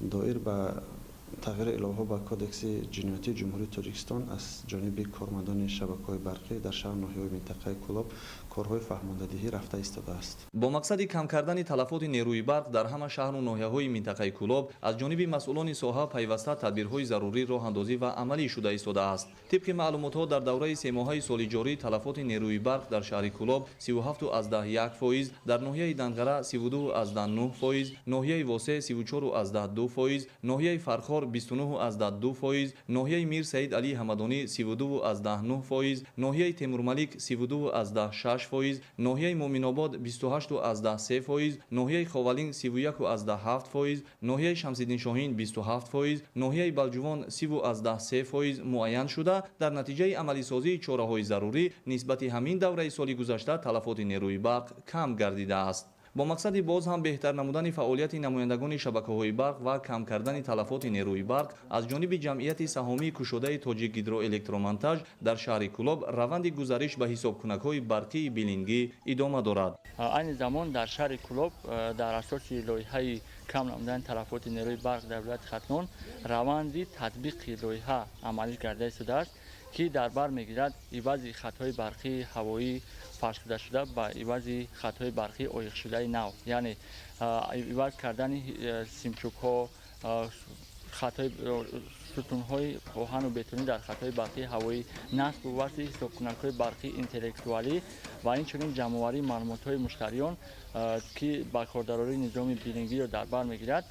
[SPEAKER 21] Доир ба Тағйиру иловаҳо ба Кодекси ҷиноятии Ҷумҳурии Тоҷикистон аз ҷониби кормандони шабакаҳои барқӣ дар шаҳру ноҳияҳои минтақаи Кӯлоб корҳои фаҳмондадиҳӣ рафта истодааст.
[SPEAKER 20] Бо мақсади кам кардани талафоти нерӯи барқ дар ҳама шаҳру ноҳияҳои минтақаи Кӯлоб аз ҷониби масъулони соҳа пайваста тадбирҳои зарурӣ роҳандозӣ ва амалӣ шуда истодааст. Тибқи маълумотҳо, дар давраи семоҳаи соли ҷорӣ талафоти нерӯи барқ дар шаҳри Кӯлоб 37,1%, дар ноҳияи Данғара 32,9%, ноҳияи Восе 34,2%, ноҳияи Фархор 29,2%, ноҳияи Мир Саид Алии Ҳамадонӣ 32,9%, ноҳияи Темурмалик 32,6%, ноҳияи Муъминобод 28,3%, ноҳияи Ховалинг 31,7%, ноҳияи Шамсиддин Шоҳин 27%, ноҳияи Балҷувон 30,3% муайян шуда, дар натиҷаи амалисозии чораҳои зарурӣ нисбати ҳамин давраи соли гузашта талафоти нерӯи барқ кам гардидааст. Бо мақсади боз ҳам беҳтар намудани фаъолияти намояндагони шабакаҳои барқ ва кам кардани талафоти нерӯи барқ аз ҷониби ҷамъияти саҳомии кушодаи Тоҷик Гидроэлектромонтаж дар шаҳри Кӯлоб раванди гузариш ба ҳисобкунакҳои барқии билингӣ идома дорад.
[SPEAKER 2] Айни замон дар шаҳри Кӯлоб дар асоси лоиҳаи кам намудани талафоти нерӯи барқ дар вилояти Хатлон раванди татбиқи лоиҳа амалӣ гарда истодааст, ки дар бар мегирад ивази хатҳои барқии ҳавоӣ фарсудашуда ба ивази хатҳои барқии оиқшудаи нав, яъне иваз кардани симчӯбҳо, хатҳои сутунҳои оҳану бетонӣ дар хатҳои барқии ҳавоӣ, насбу васли ҳисобкунакҳои барқии интеллектуалӣ ва инчунин ҷамъоварии маълумотҳои муштариён, ки ба кордарории низоми билингиро дар бар мегирад,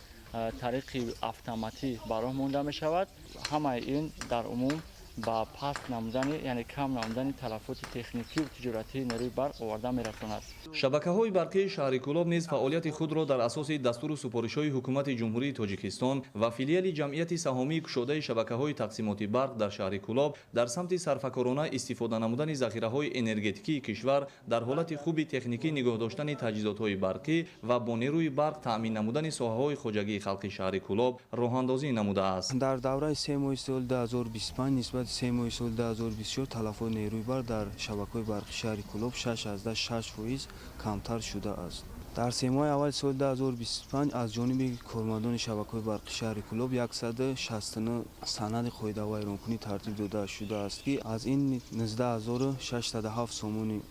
[SPEAKER 2] тариқи автоматӣ ба роҳ монда мешавад. Ҳамаи ин дар умум ба паст намудани, яъне кам намудани талафоти техникию тиҷоратии нерӯи барқ оварда мерасонад.
[SPEAKER 20] Шабакаҳои барқии шаҳри Кӯлоб низ фаъолияти худро дар асоси дастуру супоришҳои Ҳукумати Ҷумҳурии Тоҷикистон ва филиали ҷамъияти саҳомии кушодаи шабакаҳои тақсимоти барқ дар шаҳри Кӯлоб дар самти сарфакорона истифода намудани захираҳои энергетикии кишвар, дар ҳолати хуби техникӣ нигоҳ доштани таҷҳизотҳои барқӣ ва бо нерӯи барқ таъмин намудани соҳаҳои хоҷагии халқи шаҳри Кӯлоб роҳандозӣ намудааст.
[SPEAKER 5] Дар давраи 3 моҳи соли 2025 нисбати 3 моҳи соли 2024 талафоти нерӯи барқ дар шабакаҳои барқи шаҳри Кӯлоб 6,6% камтар шудааст. Дар 3 моҳи аввали соли 2025 аз ҷониби кормандони шабакаҳои барқи шаҳри Кӯлоб 169 санади қоидавайронкунӣ тартиб дода шудааст, ки аз ин 19 607 сомони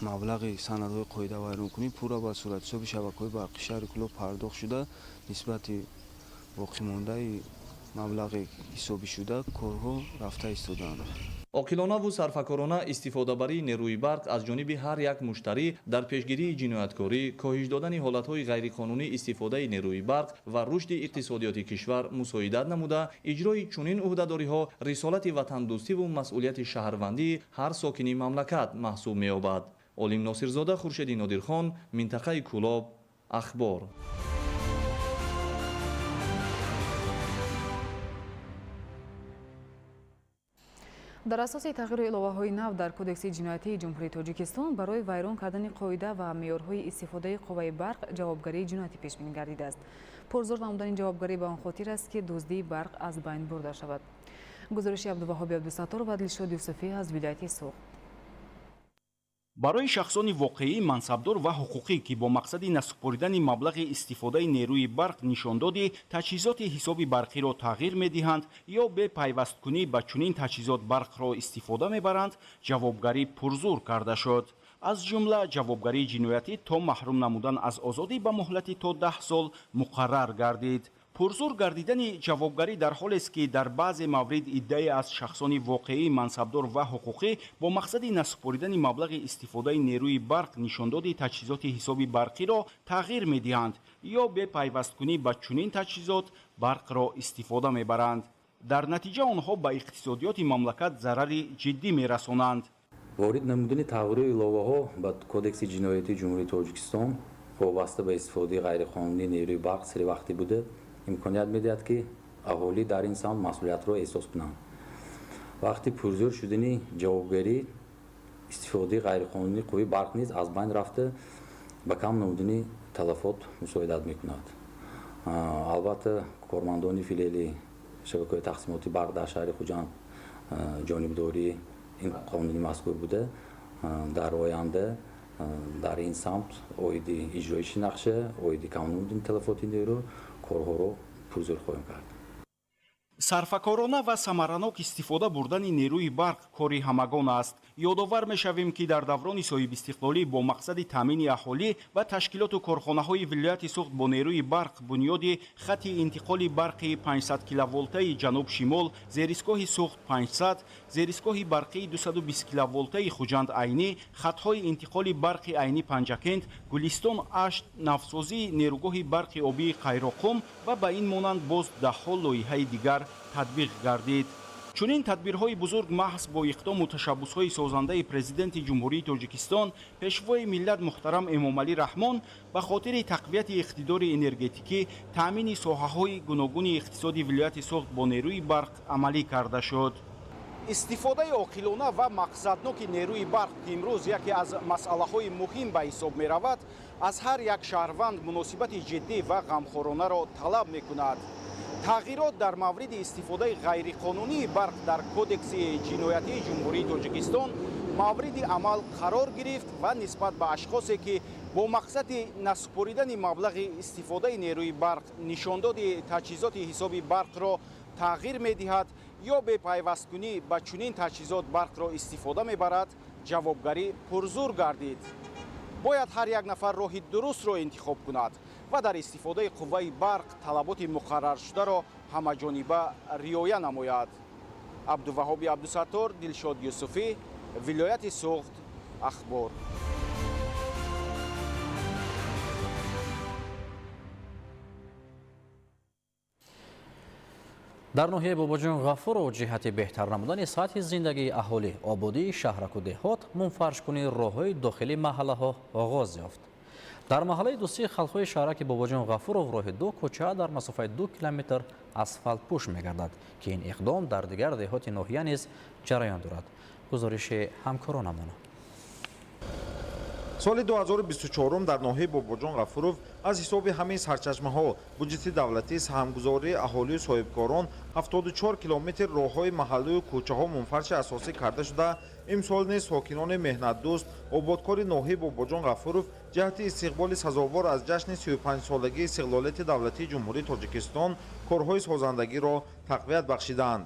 [SPEAKER 5] маблағи санадҳои қоидавайронкунӣ пурра ба суратҳисоби шабакаҳои барқи шаҳри Кӯлоб пардохт шуда, нисбати боқимондаи маблағи ҳисобишуда корҳо рафта истодаанд.
[SPEAKER 20] Оқилонаву сарфакорона истифодабарии нерӯи барқ аз ҷониби ҳар як муштарӣ дар пешгирии ҷинояткорӣ, коҳиш додани ҳолатҳои ғайриқонунӣ истифодаи нерӯи барқ ва рушди иқтисодиёти кишвар мусоидат намуда, иҷрои чунин ӯҳдадориҳо рисолати ватандӯстиву масъулияти шаҳрвандии ҳар сокини мамлакат маҳсуб меёбад. Олим Носирзода, Хуршеди Нодирхон, минтақаи Кӯлоб, Ахбор.
[SPEAKER 4] Дар асоси тағйиру иловаҳои нав дар Кодекси ҷиноятии Ҷумҳурии Тоҷикистон барои вайрон кардани қоида ва меъёрҳои истифодаи қувваи барқ ҷавобгарии ҷиноятӣ пешбинӣ гардидааст. Пурзур намудани ҷавобгарӣ ба он хотир аст, ки дуздии барқ аз байн бурда шавад. Гузориши Абдуваҳоби Абдусаттор ва Дилшод Юсуфӣ аз вилояти Суғд.
[SPEAKER 22] Барои шахсони воқеӣ, мансабдор ва ҳуқуқӣ, ки бо мақсади насупоридани маблағи истифодаи нерӯи барқ нишондоди таҷҳизоти ҳисоби барқиро тағйир медиҳанд ё бе пайвасткунӣ ба чунин таҷҳизот барқро истифода мебаранд, ҷавобгарӣ пурзур карда шуд. Аз ҷумла ҷавобгарии ҷиноятӣ то маҳрум намудан аз озодӣ ба муҳлати то 10 сол муқаррар гардид. Пурзур гардидани ҷавобгарӣ дар ҳолест, ки дар баъзе маврид иддае аз шахсони воқеӣ, мансабдор ва ҳуқуқӣ бо мақсади насупоридани маблағи истифодаи нерӯи барқ нишондоди таҷҳизоти ҳисоби барқиро тағйир медиҳанд ё бе пайвасткунӣ ба чунин таҷҳизот барқро истифода мебаранд. Дар натиҷа онҳо ба иқтисодиёти мамлакат зарари ҷиддӣ мерасонанд.
[SPEAKER 25] Ворид намудани тағйиру иловаҳо ба Кодекси ҷиноятии Ҷумҳурии Тоҷикистон вобаста ба истифодаи ғайриқонунии нерӯи барқ серивақтӣ буда, имконият медиҳад, ки аҳолӣ дар ин самт масъулиятро эҳсос кунанд. Вақти пурзӯр шудани ҷавобгарӣ истифодаи ғайриқонунии қувваи барқ низ аз байн рафта, ба кам намудани талафот мусоидат мекунад. Албатта, кормандони филиали шабакаҳои тақсимоти барқ дар шаҳри Хуҷанд ҷонибдории ин қонуни мазкур буда, дар оянда дар ин самт оиди иҷроиши нақша, оиди кам намудани талафоти нерӯ корҳоро пурзӯр хоҳем кард.
[SPEAKER 22] Сарфакорона ва самаранок истифода бурдани нерӯи барқ кори ҳамагон аст. Ёдовар мешавем, ки дар даврони соҳибистиқлолӣ бо мақсади таъмини аҳолӣ ва ташкилоту корхонаҳои вилояти Суғд бо нерӯи барқ бунёди хати интиқоли барқи 500 киловолтаи ҷануб-шимол, зеристгоҳи Суғд 500, зеристгоҳи барқии 220 киловолтаи Хуҷанд Айнӣ, хатҳои интиқоли барқи Айнӣ Панҷакент, Гулистон Ашт, навсозии нерӯгоҳи барқи обии Қайроқум ва ба ин монанд боз даҳҳо лоиҳаи дигар татбиқ гардид. Чунин тадбирҳои бузург маҳз бо иқдому ташаббусҳои созандаи Президенти Ҷумҳурии Тоҷикистон, Пешвои миллат муҳтарам Эмомалӣ Раҳмон ба хотири тақвияти иқтидори энергетикӣ, таъмини соҳаҳои гуногуни иқтисоди вилояти Суғд бо нерӯи барқ амалӣ карда шуд. Истифодаи оқилона ва мақсадноки нерӯи барқ, ки имрӯз яке аз масъалаҳои муҳим ба ҳисоб меравад, аз ҳар як шаҳрванд муносибати ҷиддӣ ва ғамхоронаро талаб мекунад. Тағйирот дар мавриди истифодаи ғайриқонунии барқ дар Кодекси ҷиноятии Ҷумҳурии Тоҷикистон мавриди амал қарор гирифт ва нисбат ба ашхосе, ки бо мақсади насупоридани маблағи истифодаи нерӯи барқ нишондоди таҷҳизоти ҳисоби барқро тағйир медиҳад ё бепайвасткунӣ ба чунин таҷҳизот барқро истифода мебарад, ҷавобгарӣ пурзур гардид. Бояд ҳар як нафар роҳи дурустро интихоб кунад ва дар истифодаи қувваи барқ талаботи муқарраршударо ҳамаҷониба риоя намояд. Абдуваҳоби Абдусаттор, Дилшод Юсуфӣ, вилояти Суғд, Ахбор.
[SPEAKER 3] Дар ноҳияи Бобоҷон Ғафуров ҷиҳати беҳтар намудани сатҳи зиндагии аҳолӣ, ободии шаҳраку деҳот, мунфаршкунии роҳҳои дохили маҳаллаҳо оғоз ёфт. Дар маҳаллаи дӯстии халқҳои шаҳраки Бобоҷон Ғафуров роҳи ду кӯча дар масофаи 2 километр асфалтпӯш мегардад, ки ин иқдом дар дигар деҳоти ноҳия низ ҷараён дорад. Гузориши ҳамкоронамон.
[SPEAKER 6] Соли 2024 дар ноҳияи Бобоҷон Ғафуров аз ҳисоби ҳамаи сарчашмаҳо, буҷети давлатӣ, саҳмгузории аҳолию соҳибкорон 74 километр роҳҳои маҳаллию кӯчаҳо мунфарши асосӣ карда шуда, имсол низ сокинони меҳнатдӯст, ободкори ноҳияи Бобоҷон Ғафуров ҷиҳати истиқболи сазовор аз ҷашни 35-солагии истиқлолияти давлатии Ҷумҳурии Тоҷикистон корҳои созандагиро тақвият бахшиданд.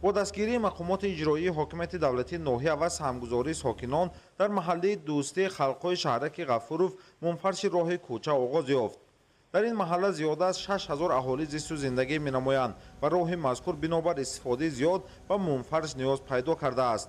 [SPEAKER 6] Бо дастгирии мақомоти иҷроии ҳокимияти давлатии ноҳия ва саҳмгузории сокинон дар маҳаллаи дӯстии халқҳои шаҳраки Ғафуров мунфарши роҳи кӯча оғоз ёфт. Дар ин маҳалла зиёда аз 6000 аҳолӣ зисту зиндагӣ менамоянд ва роҳи мазкур бинобар истифодаи зиёд ба мунфарш ниёз пайдо кардааст.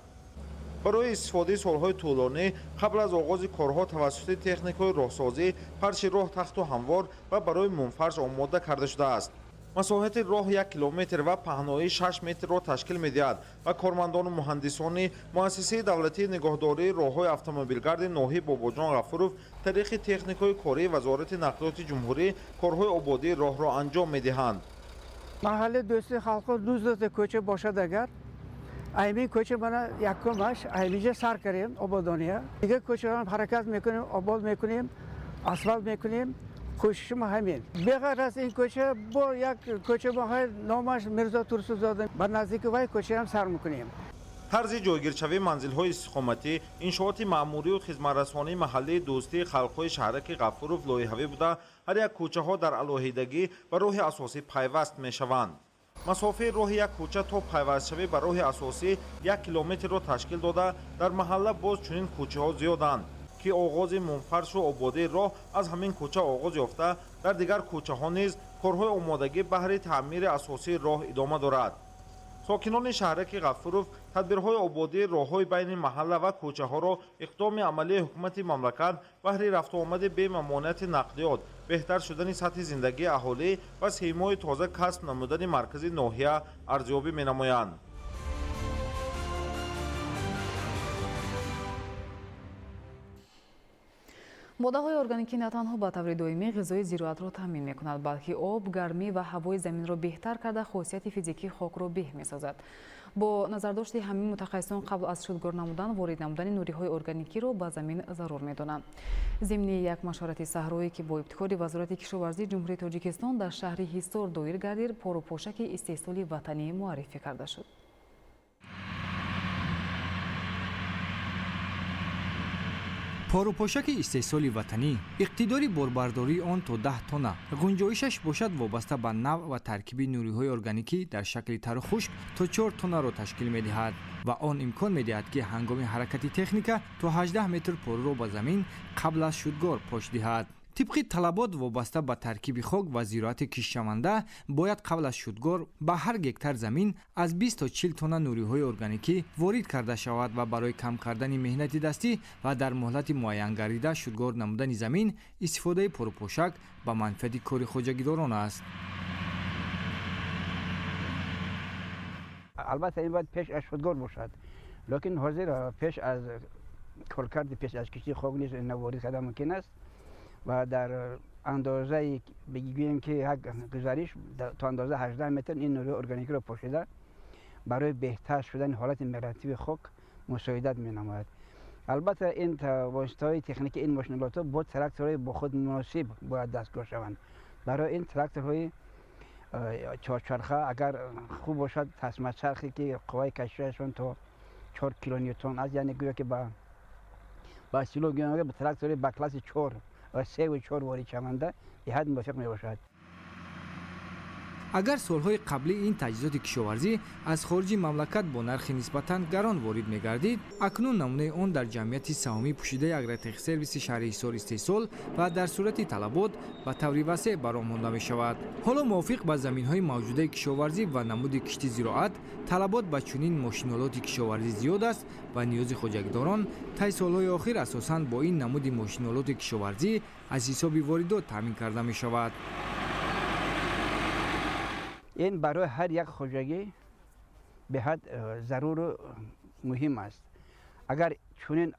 [SPEAKER 6] Барои истифодаи солҳои тӯлонӣ қабл аз оғози корҳо тавассути техникаи роҳсозӣ фарши роҳ тахту ҳамвор ва барои мунфарш омода карда шудааст. Масоҳати роҳ 1 километр ва паҳноии 6 метрро ташкил медиҳад ва кормандону муҳандисони муассисаи давлатии нигоҳдории роҳҳои автомобилгарди ноҳияи Бобоҷон Ғафуров тариқи техникаи кории Вазорати нақлиёти ҷумҳурӣ корҳои ободии роҳро анҷом медиҳанд.
[SPEAKER 7] Маҳаллаи дӯстии халқҳо 19 кӯча бошад, агар аймин кӯча мана якумаш айминҷа сар кардем ободония, дигар кӯчаҳоам ҳаракат мекунем, обод мекунем, асфалт мекунем. Кӯшиши мо ҳамин. Беғайр аз ин кӯча бо як кӯча мо номаш Мирзо Турсунзода, ба наздики вай кӯчаам сар мекунем.
[SPEAKER 6] Тарзи ҷойгиршавии манзилҳои истиқоматӣ, иншооти маъмурию хизматрасонии маҳаллии дӯстии халқҳои шаҳраки Ғафуров лоиҳавӣ буда, ҳар як кӯчаҳо дар алоҳидагӣ ба роҳи асосӣ пайваст мешаванд. Масофаи роҳи як кӯча то пайвастшавӣ ба роҳи асосӣ 1 километрро ташкил дода, дар маҳалла боз чунин кӯчаҳо зиёданд, ки оғози мунфаршу ободии роҳ аз ҳамин кӯча оғоз ёфта, дар дигар кӯчаҳо низ корҳои омодагӣ баҳри таъмири асосии роҳ идома дорад. Сокинони шаҳраки Ғафуров тадбирҳои ободии роҳҳои байни маҳалла ва кӯчаҳоро иқдоми амалии ҳукумати мамлакат баҳри рафтуомади бемамониати нақлиёт, беҳтар шудани сатҳи зиндагии аҳолӣ ва симои тоза касб намудани маркази ноҳия арзёбӣ менамоянд.
[SPEAKER 4] Моддаҳои органикӣ на танҳо ба таври доимӣ ғизои зироатро таъмин мекунад, балки об, гармӣ ва ҳавои заминро беҳтар карда хосияти физикии хокро беҳ месозад. Бо назардошти ҳамин мутахассисон қабл аз шудгор намудан ворид намудани нуриҳои органикиро ба замин зарур медонанд. Зимни як машварати саҳроӣ, ки бо ибтикори Вазорати кишоварзии Ҷумҳурии Тоҷикистон дар шаҳри Ҳисор доир гардид, порупошаки истеҳсоли ватанӣ муаррифӣ карда шуд.
[SPEAKER 9] Порупошаки истеҳсоли ватанӣ, иқтидори борбардории он то 10 тонна, гунҷоишаш бошад вобаста ба навъ ва таркиби нуриҳои органикӣ дар шакли тару хушк то 4 тоннаро ташкил медиҳад ва он имкон медиҳад, ки ҳангоми ҳаракати техника то 18 метр поруро ба замин қабл аз шудгор пош диҳад. Тибқи талабот вобаста ба таркиби хок ва зироати киштшаванда бояд қабл аз шудгор ба ҳар гектар замин аз 20 то 40 тонна нуриҳои органикӣ ворид карда шавад ва барои кам кардани меҳнати дастӣ ва дар муҳлати муайянгардида шудгор намудани замин истифодаи порупошак ба манфиати кори хоҷагидорон аст.
[SPEAKER 10] Албатта, ин бояд пеш аз шудгор бошад, лекин ҳозир пеш аз коркарди пеш аз кишти хок низ ворид кардан мумкин аст ва дар андозаи бигӯем, ки як гузариш то андоза 18 метр ин нуриҳои органикиро пошида барои беҳтар шудани ҳолати мелиоративии хок мусоидат менамояд. Албатта, ин воситаҳои техникӣ, ин мошинолотҳо бо тракторҳои бо худ муносиб бояд дастгоҳ шаванд. Барои ин тракторҳои чорчарха агар хуб бошад, тасмачархе ки қувваи кашишашон то 4 килоньютон аст, яъне гӯё ки ба истилоҳ гӯям, ба трактори ба класси 4 ва 3 4 ворид шаванда беҳад мувофиқ мебошад.
[SPEAKER 9] Агар солҳои қаблӣ ин таҷҳизоти кишоварзӣ аз хориҷи мамлакат бо нархи нисбатан гарон ворид мегардид, акнун намунаи он дар ҷамъияти саҳомии пӯшидаи Агротехсервиси шаҳри Ҳисор истеҳсол ва дар сурати талабот ба таври васеъ ба роҳ монда мешавад. Ҳоло мувофиқ ба заминҳои мавҷудаи кишоварзӣ ва намуди кишти зироат талабот ба чунин мошинолоти кишоварзӣ зиёд аст ва ниёзи хоҷагидорон тай солҳои охир асосан бо ин намуди мошинолоти кишоварзӣ аз ҳисоби воридот таъмин карда мешавад.
[SPEAKER 10] Ин барои ҳар як хоҷагӣ беҳад заруру муҳим аст. Агар чунин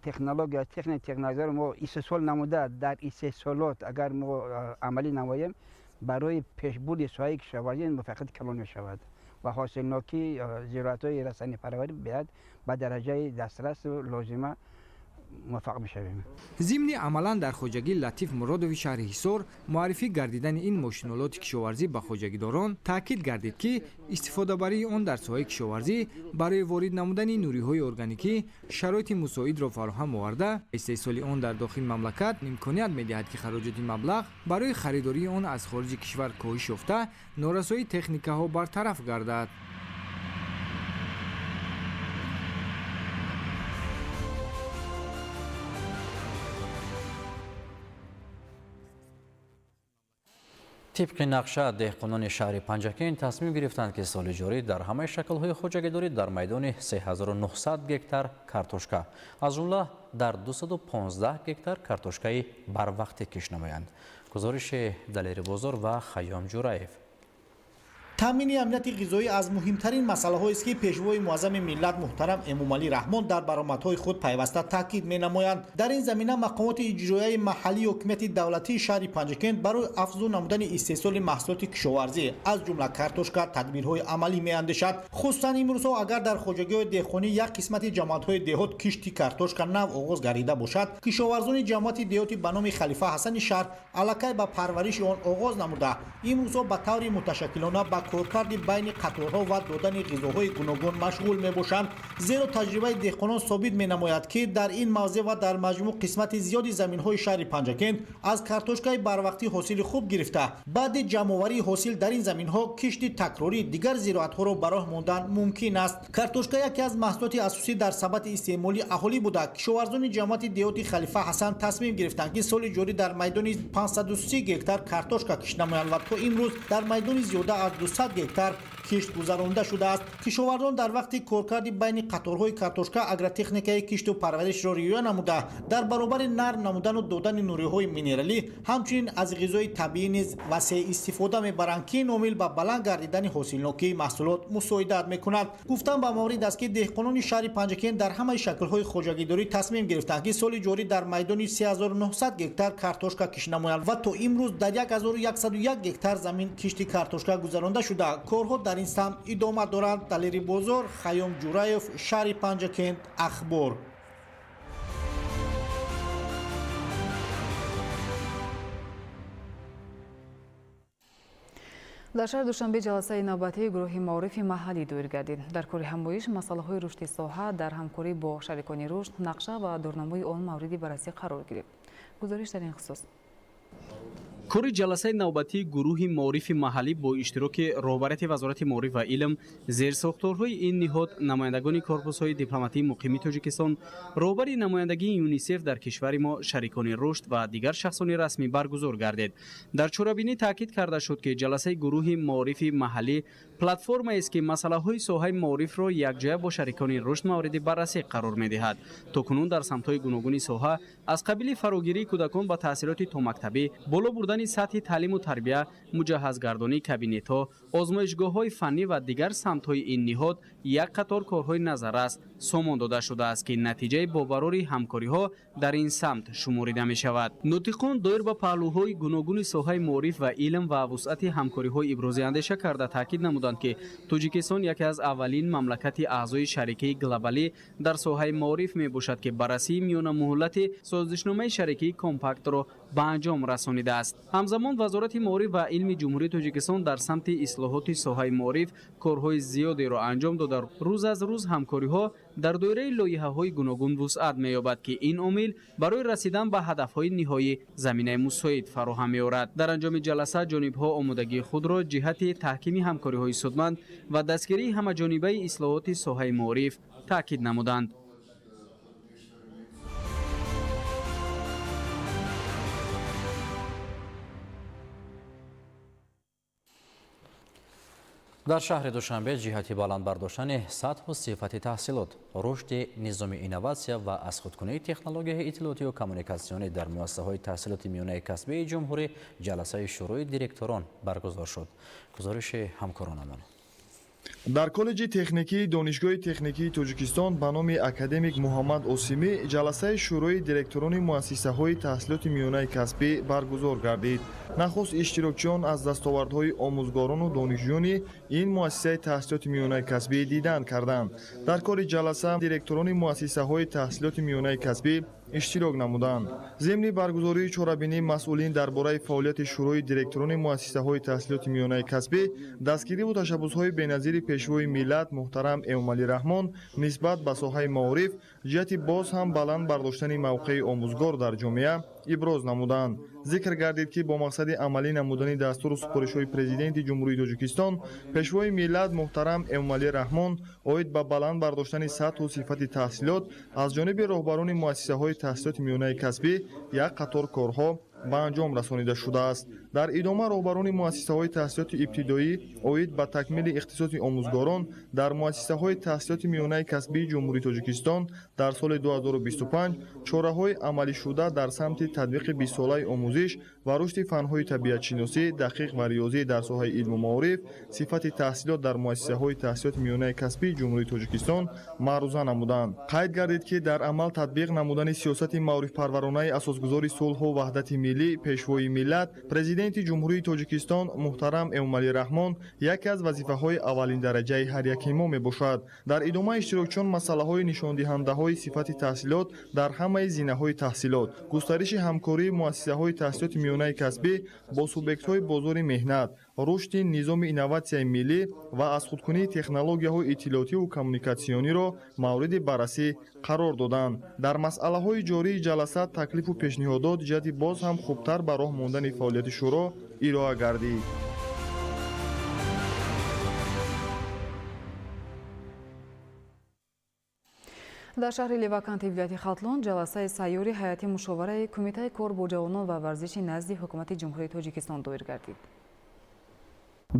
[SPEAKER 10] технология, технологияро мо истеҳсол намуда, дар истеҳсолот агар мо амалӣ намоем, барои пешбурди соҳаи кишоварзӣ муваффақияти калон мешавад ва ҳосилнокии зироатҳои растанипарварӣ беҳад ба дараҷаи дастрасу лозима муваффақ мешавем.
[SPEAKER 9] Зимни амалан дар хоҷагии Латиф Муродови шаҳри Ҳисор муаррифӣ гардидани ин мошинолоти кишоварзӣ ба хоҷагидорон таъкид гардид, ки истифодабарии он дар соҳаи кишоварзӣ барои ворид намудани нуриҳои органикӣ шароити мусоидро фароҳам оварда, истеҳсоли он дар дохили мамлакат имконият медиҳад, ки хароҷоти маблағ барои харидории он аз хориҷи кишвар коҳиш ёфта, норасоии техникаҳо бартараф гардад.
[SPEAKER 3] Тибқи нақша, деҳқонони шаҳри Панҷакент тасмим гирифтанд, ки соли ҷорӣ дар ҳамаи шаклҳои хоҷагидорӣ дар майдони 3900 гектар картошка, аз ҷумла дар 215 гектар картошкаи барвақтӣ кишт намоянд. Гузориши Далери Бозор ва Хайём Ҷураев.
[SPEAKER 11] Таъмини амнияти ғизоӣ аз муҳимтарин масъалаҳоест, ки пешвои муаззами миллат муҳтарам Эмомалӣ Раҳмон дар баромадҳои худ пайваста таъкид менамоянд. Дар ин замина мақомоти иҷроияи маҳаллии ҳокимияти давлатии шаҳри Панҷакент барои афзун намудани истеҳсоли маҳсулоти кишоварзӣ, аз ҷумла картошка, тадбирҳои амалӣ меандешад. Хусусан имрӯзҳо агар дар хоҷагиҳои деҳқонӣ як қисмати ҷамоатҳои деҳот кишти картошка нав оғоз гардида бошад, кишоварзони ҷамоати деҳоти ба номи Халифа Ҳасани шаҳр аллакай ба парвариши он оғоз намуда, имрӯзҳо ба таври муташаккилона ба коркарди байни қаторҳо ва додани ғизоҳои гуногун машғул мебошанд. Зеро таҷрибаи деҳқонон собит менамояд, ки дар ин мавзеъ ва дар маҷмӯъ қисмати зиёди заминҳои шаҳри Панҷакент аз картошкаи барвақтӣ ҳосили хуб гирифта, баъди ҷамъоварии ҳосил дар ин заминҳо кишти такрории дигар зироатҳоро ба роҳ мондан мумкин аст. Картошка яке аз маҳсулоти асосӣ дар сабати истеъмолии аҳолӣ буда, кишоварзони ҷамоати деҳоти Халифа Ҳасан тасмим гирифтанд, ки соли ҷорӣ дар майдони 530 гектар картошка кишт намоянд ва то имрӯз дар майдони зиёда аз 200 гектар кишт гузаронда шудааст. Кишоварзон дар вақти коркарди байни қаторҳои картошка агротехникаи кишту парваришро риоя намуда, дар баробари нарм намудану додани нуриҳои минералӣ ҳамчунин аз ғизои табиӣ низ васеъ истифода мебаранд, ки ин омил ба баланд гардидани ҳосилнокии маҳсулот мусоидат мекунад. Гуфтан ба маврид аст, ки деҳқонони шаҳри Панҷакент дар ҳамаи шаклҳои хоҷагидорӣ тасмим гирифтанд, ки соли ҷорӣ дар майдони 3900 гектар картошка кишт намоянд ва то имрӯз дар 1101 гектар замин кишти картошка гузаронда шуда, корҳо дар ин самт идома доранд. Далери Бозор, Хайём Ҷураев, шаҳри Панҷакент, Ахбор.
[SPEAKER 4] Дар шаҳри Душанбе ҷаласаи навбатии гурӯҳи маорифи маҳаллӣ доир гардид. Дар кори ҳамоиш масъалаҳои рушди соҳа дар ҳамкорӣ бо шарикони рушд, нақша ва дурнамои он мавриди баррасӣ қарор гирифт. Гузориш дар ин хусус.
[SPEAKER 17] Кори ҷаласаи навбатии гурӯҳи маорифи маҳаллӣ бо иштироки роҳбарияти Вазорати маориф ва илм, зерсохторҳои ин ниҳод, намояндагони корпусҳои дипломатии муқими Тоҷикистон, роҳбари намояндагии ЮНИСЕФ дар кишвари мо, шарикони рушд ва дигар шахсони расмӣ баргузор гардид. Дар чорабинӣ таъкид карда шуд, ки ҷаласаи гурӯҳи маорифи маҳаллӣ платформаест, ки масъалаҳои соҳаи маорифро якҷоя бо шарикони рушд мавриди баррасӣ қарор медиҳад. То кунун дар самтҳои гуногуни соҳа аз қабили фарогирии кӯдакон ба таҳсилоти томактабӣ, боло бурдани сатҳи таълиму тарбия, муҷаҳҳазгардонии кабинетҳо, озмоишгоҳҳои фаннӣ ва дигар самтҳои ин ниҳод як қатор корҳои назаррас сомон дода шудааст, ки натиҷаи бобарори ҳамкориҳо дар ин самт шуморида мешавад. Нутиқон доир ба паҳлӯҳои гуногуни соҳаи маориф ва илм ва вусъати ҳамкориҳо ибрози андеша карда таъкид намуданд, ки Тоҷикистон яке аз аввалин мамлакати аъзои шарикаи глобалӣ дар соҳаи маориф мебошад, ки баррасии миёнамуҳлати созишномаи шарикии компактро ба анҷом расонидааст. Ҳамзамон Вазорати маориф ва илми Ҷумҳурии Тоҷикистон дар самти ислоҳоти соҳаи маориф корҳои зиёдеро анҷом дода, рӯз аз рӯз ҳамкориҳо дар доираи лоиҳаҳои гуногун вусъат меёбад, ки ин омил барои расидан ба ҳадафҳои ниҳоӣ заминаи мусоид фароҳам меорад. Дар анҷоми ҷаласа ҷонибҳо омодагии худро ҷиҳати таҳкими ҳамкориҳои судманд ва дастгирии ҳамаҷонибаи ислоҳоти соҳаи маориф таъкид намуданд.
[SPEAKER 3] Дар шаҳри Душанбе ҷиҳати баланд бардоштани сатҳу сифати таҳсилот, рушди низоми инноватсия ва аз худкунии технологияи иттилоотию коммуникатсионӣ дар муассисаҳои таҳсилоти миёнаи касбии ҷумҳурӣ ҷаласаи шӯрои директорон баргузор шуд. Гузориши ҳамкоронамон.
[SPEAKER 8] Дар коллеҷи техникии Донишгоҳи техникии Тоҷикистон ба номи академик Муҳаммад Осимӣ ҷаласаи шӯрои директорони муассисаҳои таҳсилоти миёнаи касбӣ баргузор гардид. Нахуст иштирокчиён аз дастовардҳои омӯзгорону донишҷӯёни ин муассисаи таҳсилоти миёнаи касбӣ дидан карданд. Дар кори ҷаласа директорони муассисаҳои таҳсилоти миёнаи касбӣ иштирок намуданд. Зимни баргузории чорабинӣ масъулин дар бораи фаъолияти шӯрои директорони муассисаҳои таҳсилоти миёнаи касбӣ, дастгириву ташаббусҳои беназири пешвои миллат муҳтарам Эмомалӣ Раҳмон нисбат ба соҳаи маориф ҷиҳати боз ҳам баланд бардоштани мавқеи омӯзгор дар ҷомеа иброз намуданд. Зикр гардид, ки бо мақсади амалӣ намудани дастуру супоришҳои Президенти Ҷумҳурии Тоҷикистон пешвои миллат муҳтарам Эмомалӣ Раҳмон оид ба баланд бардоштани сатҳу сифати таҳсилот аз ҷониби роҳбарони муассисаҳои таҳсилоти миёнаи касбӣ як қатор корҳо ба анҷом расонида шудааст. Дар идома роҳбарони муассисаҳои таҳсилоти ибтидоӣ оид ба такмили ихтисоси омӯзгорон дар муассисаҳои таҳсилоти миёнаи касбии Ҷумҳурии Тоҷикистон дар соли 2025 чораҳои амалишуда дар самти татбиқи бистсолаи омӯзиш ва рушди фанҳои табиатшиносӣ, дақиқ ва риёзӣ дар соҳаи илму маориф, сифати таҳсилот дар муассисаҳои таҳсилоти миёнаи касбии Ҷумҳурии Тоҷикистон маъруза намуданд. Қайд гардид, ки дар амал татбиқ намудани сиёсати маорифпарваронаи асосгузори сулҳу ваҳдати миллӣ, пешвои миллат, Президенти Ҷумҳурии Тоҷикистон муҳтарам Эмомалӣ Раҳмон яке аз вазифаҳои аввалиндараҷаи ҳар яки мо мебошад. Дар идома иштирокчиён масъалаҳои нишондиҳандаҳои сифати таҳсилот дар ҳамаи зинаҳои таҳсилот, густариши ҳамкории муассисаҳои таҳсилоти миёнаи касбӣ бо субъектҳои бозори меҳнат, рушди низоми инноватсияи миллӣ ва аз худкунии технологияҳои иттилоотиву коммуникатсиониро мавриди баррасӣ қарор доданд. Дар масъалаҳои ҷории ҷаласа таклифу пешниҳодот ҷиҳати боз ҳам хубтар ба роҳ мондани фаъолияти шӯро ироа гардид.
[SPEAKER 4] Дар шаҳри Леваканти вилояти Хатлон ҷаласаи сайёри ҳайати мушовараи Кумитаи кор бо ҷавонон ва варзиши назди Ҳукумати Ҷумҳурии Тоҷикистон доир гардид.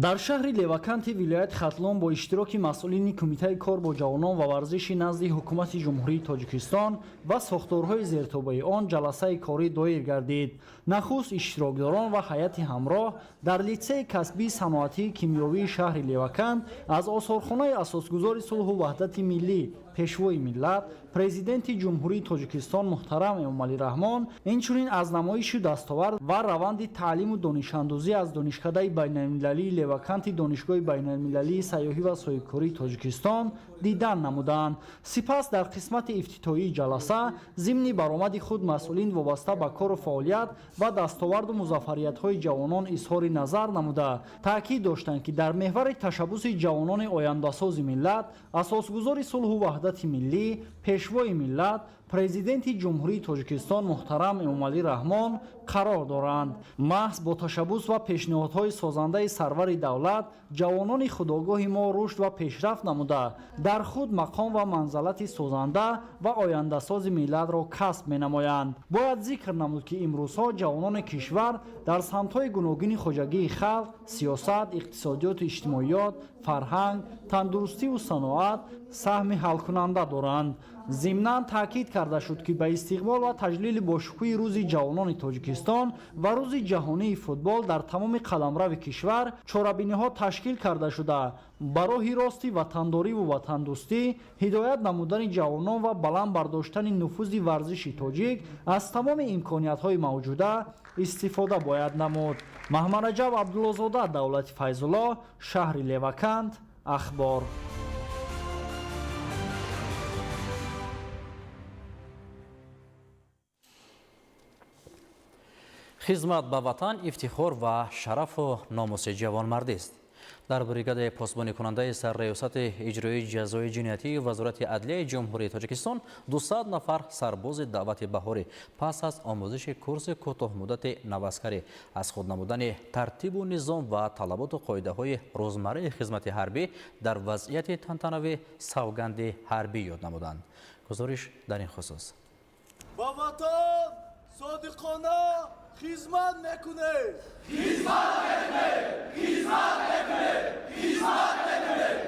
[SPEAKER 12] Дар шаҳри Леваканти вилояти Хатлон бо иштироки масъулини Кумитаи кор бо ҷавонон ва варзиши назди Ҳукумати Ҷумҳурии Тоҷикистон ва сохторҳои зертобаи он ҷаласаи корӣ доир гардид. Нахуст иштирокдорон ва ҳайати ҳамроҳ дар литсеи касбии саноатии кимиёвии шаҳри Левакант аз осорхонаи асосгузори сулҳу ваҳдати миллӣ, пешвои миллат, Президенти Ҷумҳурии Тоҷикистон муҳтарам Эмомалӣ Раҳмон, инчунин аз намоиши дастовард ва раванди таълиму донишандӯзӣ аз Донишкадаи байналмилалии Леваканти Донишгоҳи байналмилалии сайёҳӣ ва соҳибкории Тоҷикистон дидан намуданд. Сипас дар қисмати ифтитоҳии ҷаласа зимни баромади худ масъулин вобаста ба кору фаъолият ва дастоварду музаффариятҳои ҷавонон изҳори назар намуда, таъкид доштанд, ки дар меҳвари ташаббуси ҷавонони ояндасози миллат, асосгузори сулҳу ваҳдати миллӣ, пешвои миллат, Президенти Ҷумҳурии Тоҷикистон муҳтарам Эмомалӣ Раҳмон қарор доранд. Маҳз бо ташаббус ва пешниҳодҳои созандаи сарвари давлат ҷавонони худогоҳи мо рушд ва пешрафт намуда, дар худ мақом ва манзалати созанда ва ояндасози миллатро касб менамоянд. Бояд зикр намуд, ки имрӯзҳо ҷавонони кишвар дар самтҳои гуногуни хоҷагии халқ, сиёсат, иқтисодиёту иҷтимоиёт, фарҳанг, тандурустиву саноат саҳми ҳалкунанда доранд. Зимнан таъкид карда шуд, ки ба истиқбол ва таҷлили бошукӯҳи Рӯзи ҷавонони Тоҷикистон ва Рӯзи ҷаҳонии футбол дар тамоми қаламрави кишвар чорабиниҳо ташкил карда шуда, ба роҳи рости ватандориву ватандӯстӣ ҳидоят намудани ҷавонон ва баланд бардоштани нуфузи варзиши тоҷик аз тамоми имкониятҳои мавҷуда истифода бояд намуд. Маҳмадраҷаб Абдуллозода, Давлати Файзулло, шаҳри Леваканд, Ахбор.
[SPEAKER 3] Хизмат ба ватан ифтихор ва шарафу номуси ҷавонмардист. Дар бригадаи посбоникунандаи сарраёсати иҷроии ҷазои ҷиноятии Вазорати адлияи Ҷумҳурии Тоҷикистон 200 нафар сарбози даъвати баҳорӣ пас аз омӯзиши курси кӯтоҳмуддати наваскарӣ аз худ намудани тартибу низом ва талаботу қоидаҳои рӯзмарраи хизмати ҳарбӣ дар вазъияти тантанавӣ савганди ҳарбӣ ёд намуданд. Гузориш дар ин хусус.
[SPEAKER 14] Ба ватан содиқона хизмат мекунед! Хизмат мекунед! Хизмат мекунед! Хизмат мекунед!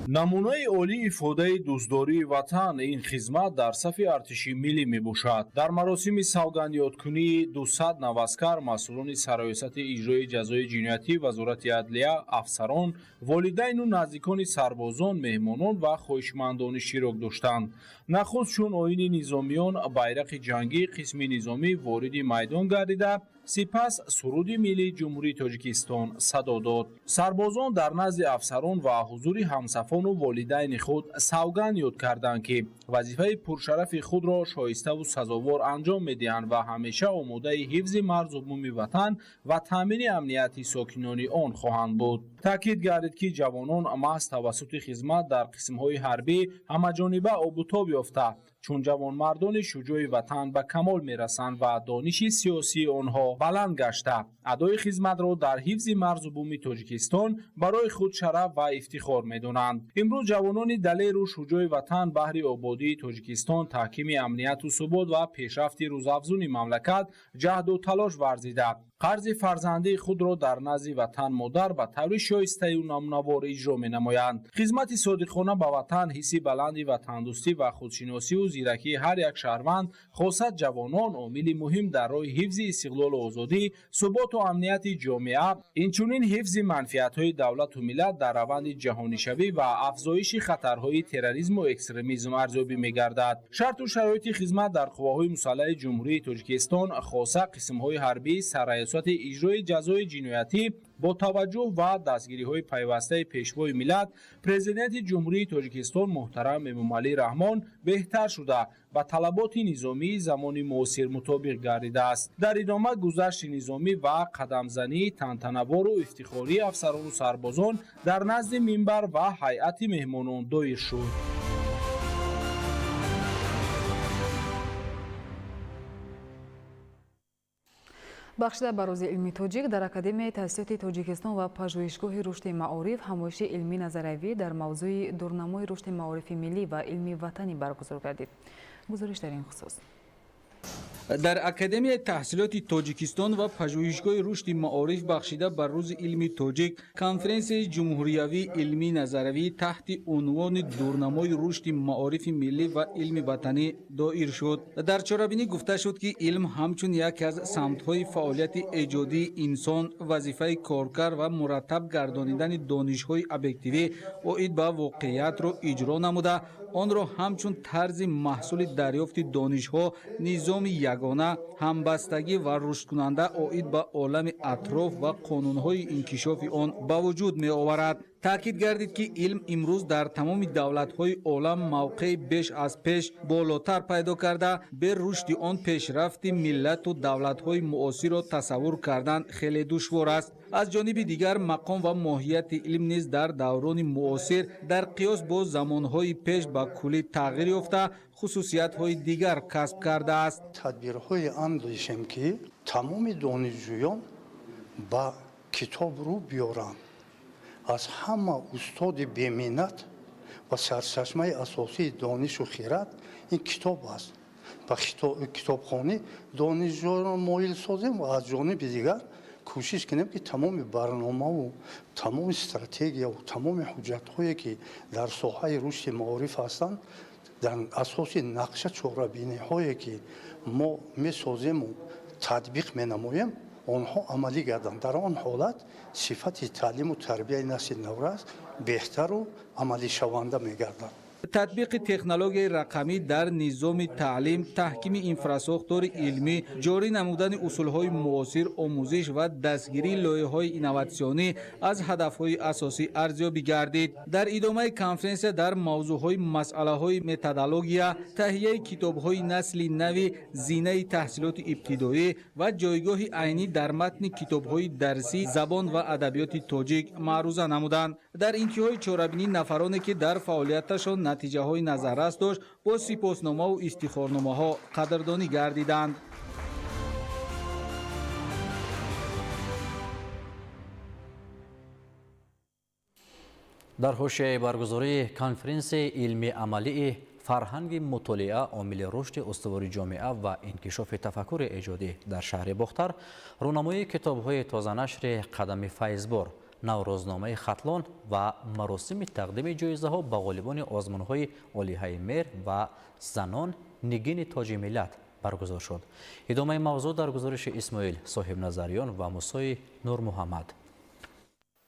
[SPEAKER 16] Намунаи олии ифодаи дӯстдории ватан ин хизмат дар сафи артиши миллӣ мебошад. Дар маросими савгандёдкунии 200 наваскар масъулони сарраёсати иҷрои ҷазои ҷиноятӣ Вазорати адлия, афсарон, волидайну наздикони сарбозон, меҳмонон ва хоҳишмандон иштирок доштанд. Нахуст чун оини низомиён байрақи ҷангӣ қисми низомӣ вориди майдон гардида, сипас суруди миллии Ҷумҳурии Тоҷикистон садо дод. Сарбозон дар назди афсарон ва ҳузури ҳамсафону волидайни худ савганд ёд карданд, ки вазифаи пуршарафи худро шоиставу сазовор анҷом медиҳанд ва ҳамеша омодаи ҳифзи марзу буми ватан ва таъмини амнияти сокинони он хоҳанд буд. Таъкид гардид, ки ҷавонон маҳз тавассути хизмат дар қисмҳои ҳарбӣ ҳамаҷониба обутоб ёфта, чун ҷавонмардони шуҷои ватан ба камол мерасанд ва дониши сиёсии онҳо баланд гашта, адои хизматро дар ҳифзи марзу буми Тоҷикистон барои худ шараф ва ифтихор медонанд. Имрӯз ҷавонони далеру шуҷои ватан баҳри ободии Тоҷикистон, таҳкими амнияту субот ва пешрафти рӯзафзуни мамлакат ҷаҳду талош варзида, қарзи фарзандии худро дар назди ватан модар ба таври шоистаю намунавор иҷро менамоянд. Хизмати содиқона ба ватан, ҳисси баланди ватандӯстӣ ва худшиносию зиракии ҳар як шаҳрванд, хосат ҷавонон, омили муҳим дар роҳи ҳифзи истиқлолу озодӣ, суботу амнияти ҷомеа, инчунин ҳифзи манфиатҳои давлату миллат дар раванди ҷаҳонишавӣ ва афзоиши хатарҳои терроризму экстремизм арзёбӣ мегардад. Шарту шароити хизмат дар қувваҳои мусаллаҳи Ҷумҳурии Тоҷикистон, хоса қисмҳои ҳарбии сарраёсати иҷрои ҷазои ҷиноятӣ бо таваҷҷӯҳ ва дастгириҳои пайвастаи пешвои миллат, Президенти Ҷумҳурии Тоҷикистон муҳтарам Эмомалӣ Раҳмон беҳтар шуда, ба талаботи низомии замони муосир мутобиқ гардидааст. Дар идома гузашти низомӣ ва қадамзании тантанавору ифтихории афсарону сарбозон дар назди минбар ва ҳайати меҳмонон доир шуд.
[SPEAKER 4] Бахшида ба Рӯзи илми тоҷик дар Академияи таҳсилоти Тоҷикистон ва Пажӯҳишгоҳи рушди маориф ҳамоиши илмӣ назариявӣ дар мавзӯи дурнамои рушди маорифи миллӣ ва илми ватанӣ баргузор гардид. Гузориш дар ин хусус.
[SPEAKER 18] Дар Академияи таҳсилоти Тоҷикистон ва Пажӯҳишгоҳи рушди маориф бахшида ба Рӯзи илми тоҷик конференсияи ҷумҳуриявии илмӣ назариявӣ таҳти унвони дурнамои рушди маорифи миллӣ ва илми ватанӣ доир шуд. Дар чорабинӣ гуфта шуд, ки илм ҳамчун яке аз самтҳои фаъолияти эҷодии инсон вазифаи коркар ва мураттаб гардонидани донишҳои объективӣ оид ба воқеиятро иҷро намуда, Онро ҳамчун тарзи маҳсули дарёфти донишҳо, низоми ягона, ҳамбастагӣ ва рушдкунанда оид ба олами атроф ва қонунҳои инкишофи он ба вуҷуд меоварад. Таъкид гардид, ки илм имрӯз дар тамоми давлатҳои олам мавқеи беш аз пеш болотар пайдо карда, бе рушди он пешрафти миллату давлатҳои муосирро тасаввур кардан хеле душвор аст. Аз ҷониби дигар, мақом ва моҳияти илм низ дар даврони муосир дар қиёс бо замонҳои пеш ба куллӣ тағйир ёфта, хусусиятҳои дигар касб кардааст.
[SPEAKER 13] Тадбирҳое андешем, ки тамоми донишҷӯён ба китоб рӯ биёранд. Аз ҳама устоди беминнат ва сарчашмаи асосии донишу хирад ин китоб аст. Ба китобхонӣ донишҷӯёнро моил созем ва аз ҷониби дигар кӯшиш кунем, ки тамоми барномаву тамоми стратегияву тамоми ҳуҷҷатҳое, ки дар соҳаи рушди маориф ҳастанд, дар асоси нақша чорабиниҳое, ки мо месозему татбиқ менамоем, онҳо амалӣ гарданд. Дар он ҳолат сифати таълиму тарбияи насли наврас беҳтару амалишаванда мегардад.
[SPEAKER 18] Татбиқи технологияи рақамӣ дар низоми таълим, таҳкими инфрасохтори илмӣ, ҷорӣ намудани усулҳои муосир омӯзиш ва дастгирии лоиҳаҳои инноватсионӣ аз ҳадафҳои асосӣ арзёбӣ гардид. Дар идомаи конференсия дар мавзӯъҳои масъалаҳои методология, таҳияи китобҳои насли нави зинаи таҳсилоти ибтидоӣ ва ҷойгоҳи Айнӣ дар матни китобҳои дарсии забон ва адабиёти тоҷик маъруза намуданд. Дар интиҳои чорабинӣ нафароне, ки дар фаъолияташон натиҷаҳои назаррас дошт, бо сипосномаву ифтихорномаҳо қадрдонӣ гардиданд.
[SPEAKER 3] Дар ҳошияи баргузории конференсияи илмии амалии «Фарҳанги мутолиа омили рушди устувори ҷомеа ва инкишофи тафаккури эҷодӣ» дар шаҳри Бохтар рӯнамоии китобҳои тозанашри «Қадами файзбор», Наврӯзномаи Хатлон ва маросими тақдими ҷоизаҳо ба ғолибони озмунҳои «Олиҳаи меҳр» ва «Занон нигини тоҷи миллат» баргузор шуд. Идомаи мавзӯъ дар гузориши Исмоил Соҳибназарён ва Мусои Нурмуҳаммад.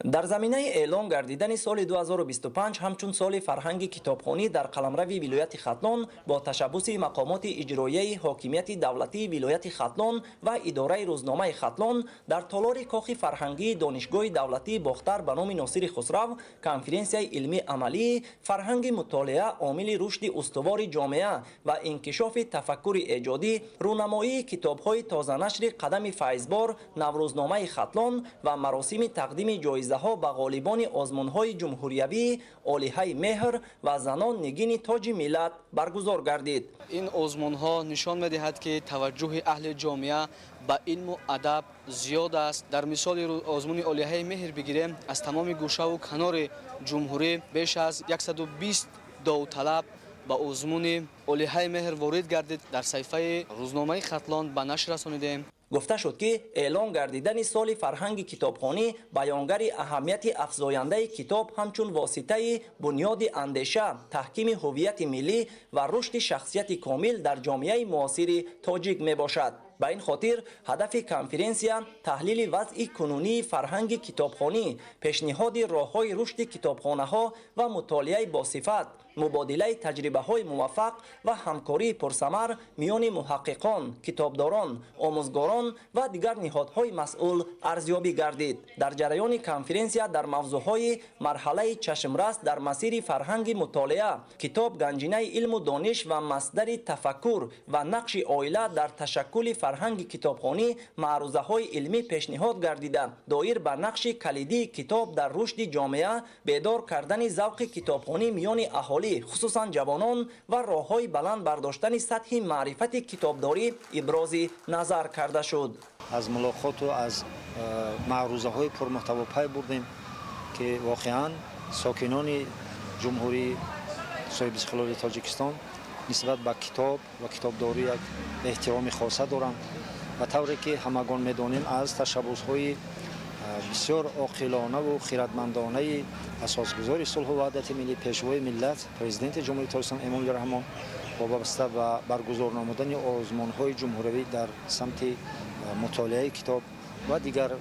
[SPEAKER 25] Дар заминаи эълон гардидани соли 2025 ҳамчун соли фарҳанги китобхонӣ дар қаламрави вилояти Хатлон бо ташаббуси мақомоти иҷроияи ҳокимияти давлатии вилояти Хатлон ва идораи рӯзномаи Хатлон дар толори кохи фарҳангии Донишгоҳи давлатии Бохтар ба номи Носири Хусрав конференсияи илмии амалии «Фарҳанги мутолиа омили рушди устувори ҷомеа ва инкишофи тафаккури эҷодӣ», рӯнамоии китобҳои тозанашри «Қадами файзбор», Наврӯзномаи Хатлон ва маросими тақдими ҷоизаҳо ба ғолибони озмунҳои ҷумҳуриявии «Олиҳаи меҳр» ва «Занон нигини тоҷи миллат» баргузор гардид.
[SPEAKER 15] Ин озмунҳо нишон медиҳад, ки таваҷҷӯҳи аҳли ҷомеа ба илму адаб зиёд аст. Дар мисоли озмуни «Олиҳаи меҳр» бигирем, аз тамоми гӯшаву канори ҷумҳурӣ беш аз 120 довталаб ба озмуни «Олиҳаи меҳр» ворид гардид. Дар саҳифаи рӯзномаи Хатлон ба нашр расонидем.
[SPEAKER 25] Гуфта шуд, ки эълон гардидани соли фарҳанги китобхонӣ баёнгари аҳамияти афзояндаи китоб ҳамчун воситаи бунёди андеша, таҳкими ҳуввияти миллӣ ва рушди шахсияти комил дар ҷомеаи муосири тоҷик мебошад. Ба ин хотир ҳадафи конференсия таҳлили вазъи кунунии фарҳанги китобхонӣ, пешниҳоди роҳҳои рушди китобхонаҳо ва мутолиаи босифат, мубодилаи таҷрибаҳои муваффақ ва ҳамкории пурсамар миёни муҳаққиқон, китобдорон, омӯзгорон ва дигар ниҳодҳои масъул арзёбӣ гардид. Дар ҷараёни конференсия дар мавзӯъҳои марҳалаи чашмрас дар масири фарҳанги мутолиа, китоб ганҷинаи илму дониш ва масдари тафаккур ва нақши оила дар ташаккули фарҳанги китобхонӣ маърузаҳои илмӣ пешниҳод гардида, доир ба нақши калидии китоб дар рушди ҷомеа, бедор кардани завқи китобхонӣ миёни аҳолӣ, хусусан ҷавонон, ва роҳҳои баланд бардоштани сатҳи маърифати китобдорӣ ибрози назар карда шуд.
[SPEAKER 19] Аз мулоқоту аз маърузаҳои пурмуҳтаво пай бурдем, ки воқеан сокинони ҷумҳурии соҳибистиқлоли Тоҷикистон нисбат ба китоб ва китобдорӣ як эҳтироми хоса доранд. Ба тавре ки ҳамагон медонем, аз ташаббусҳои бисёр оқилонаву хиратмандонаи асосгузори сулҳу ваҳдати миллӣ, Пешвои миллат, Президенти Ҷумҳурии Тоҷикистон Эмомалӣ Раҳмон вобаста ба баргузор намудани озмунҳои ҷумҳуриявӣ дар самти мутолиаи китоб ва дигар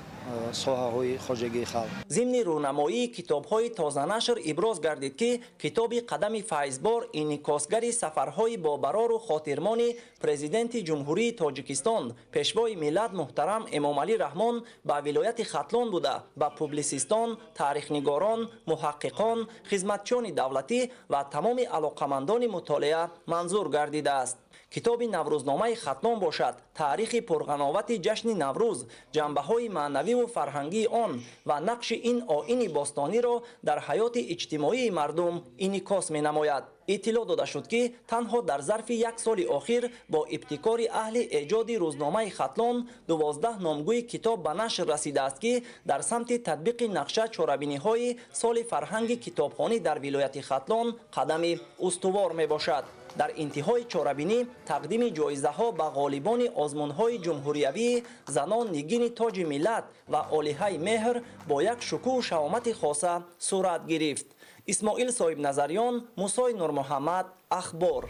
[SPEAKER 19] соҳаҳои хоҷагии халқ.
[SPEAKER 1] Зимни рӯнамоии китобҳои тозанашр иброз гардид, ки китоби «Қадами файзбор» инъикосгари сафарҳои бобарору хотирмони Президенти Ҷумҳурии Тоҷикистон, Пешвои миллат муҳтарам Эмомалӣ Раҳмон ба вилояти Хатлон буда, ба публисистон, таърихнигорон, муҳаққиқон, хизматчиёни давлатӣ ва тамоми алоқамандони мутолиа манзур гардидааст. Китоби «Наврӯзномаи Хатлон» бошад, таърихи пурғановати ҷашни Наврӯз, ҷанбаҳои маънавиву фарҳангии он ва нақши ин оини бостониро дар ҳаёти иҷтимоии мардум инъикос менамояд. Иттилоъ дода шуд, ки танҳо дар зарфи як соли охир бо ибтикори аҳли эҷоди рӯзномаи Хатлон 12 номгӯи китоб ба нашр расидааст, ки дар самти татбиқи нақша чорабиниҳои соли фарҳанги китобхонӣ дар вилояти Хатлон қадами устувор мебошад. Дар интиҳои чорабинӣ тақдими ҷоизаҳо ба ғолибони озмунҳои ҷумҳуриявии «Занон нигини тоҷи миллат» ва «Олиҳаи меҳр» бо як шукӯҳу шаҳомати хоса сурат гирифт. Исмоил Соҳибназарён, Мусои Нурмуҳаммад, Ахбор.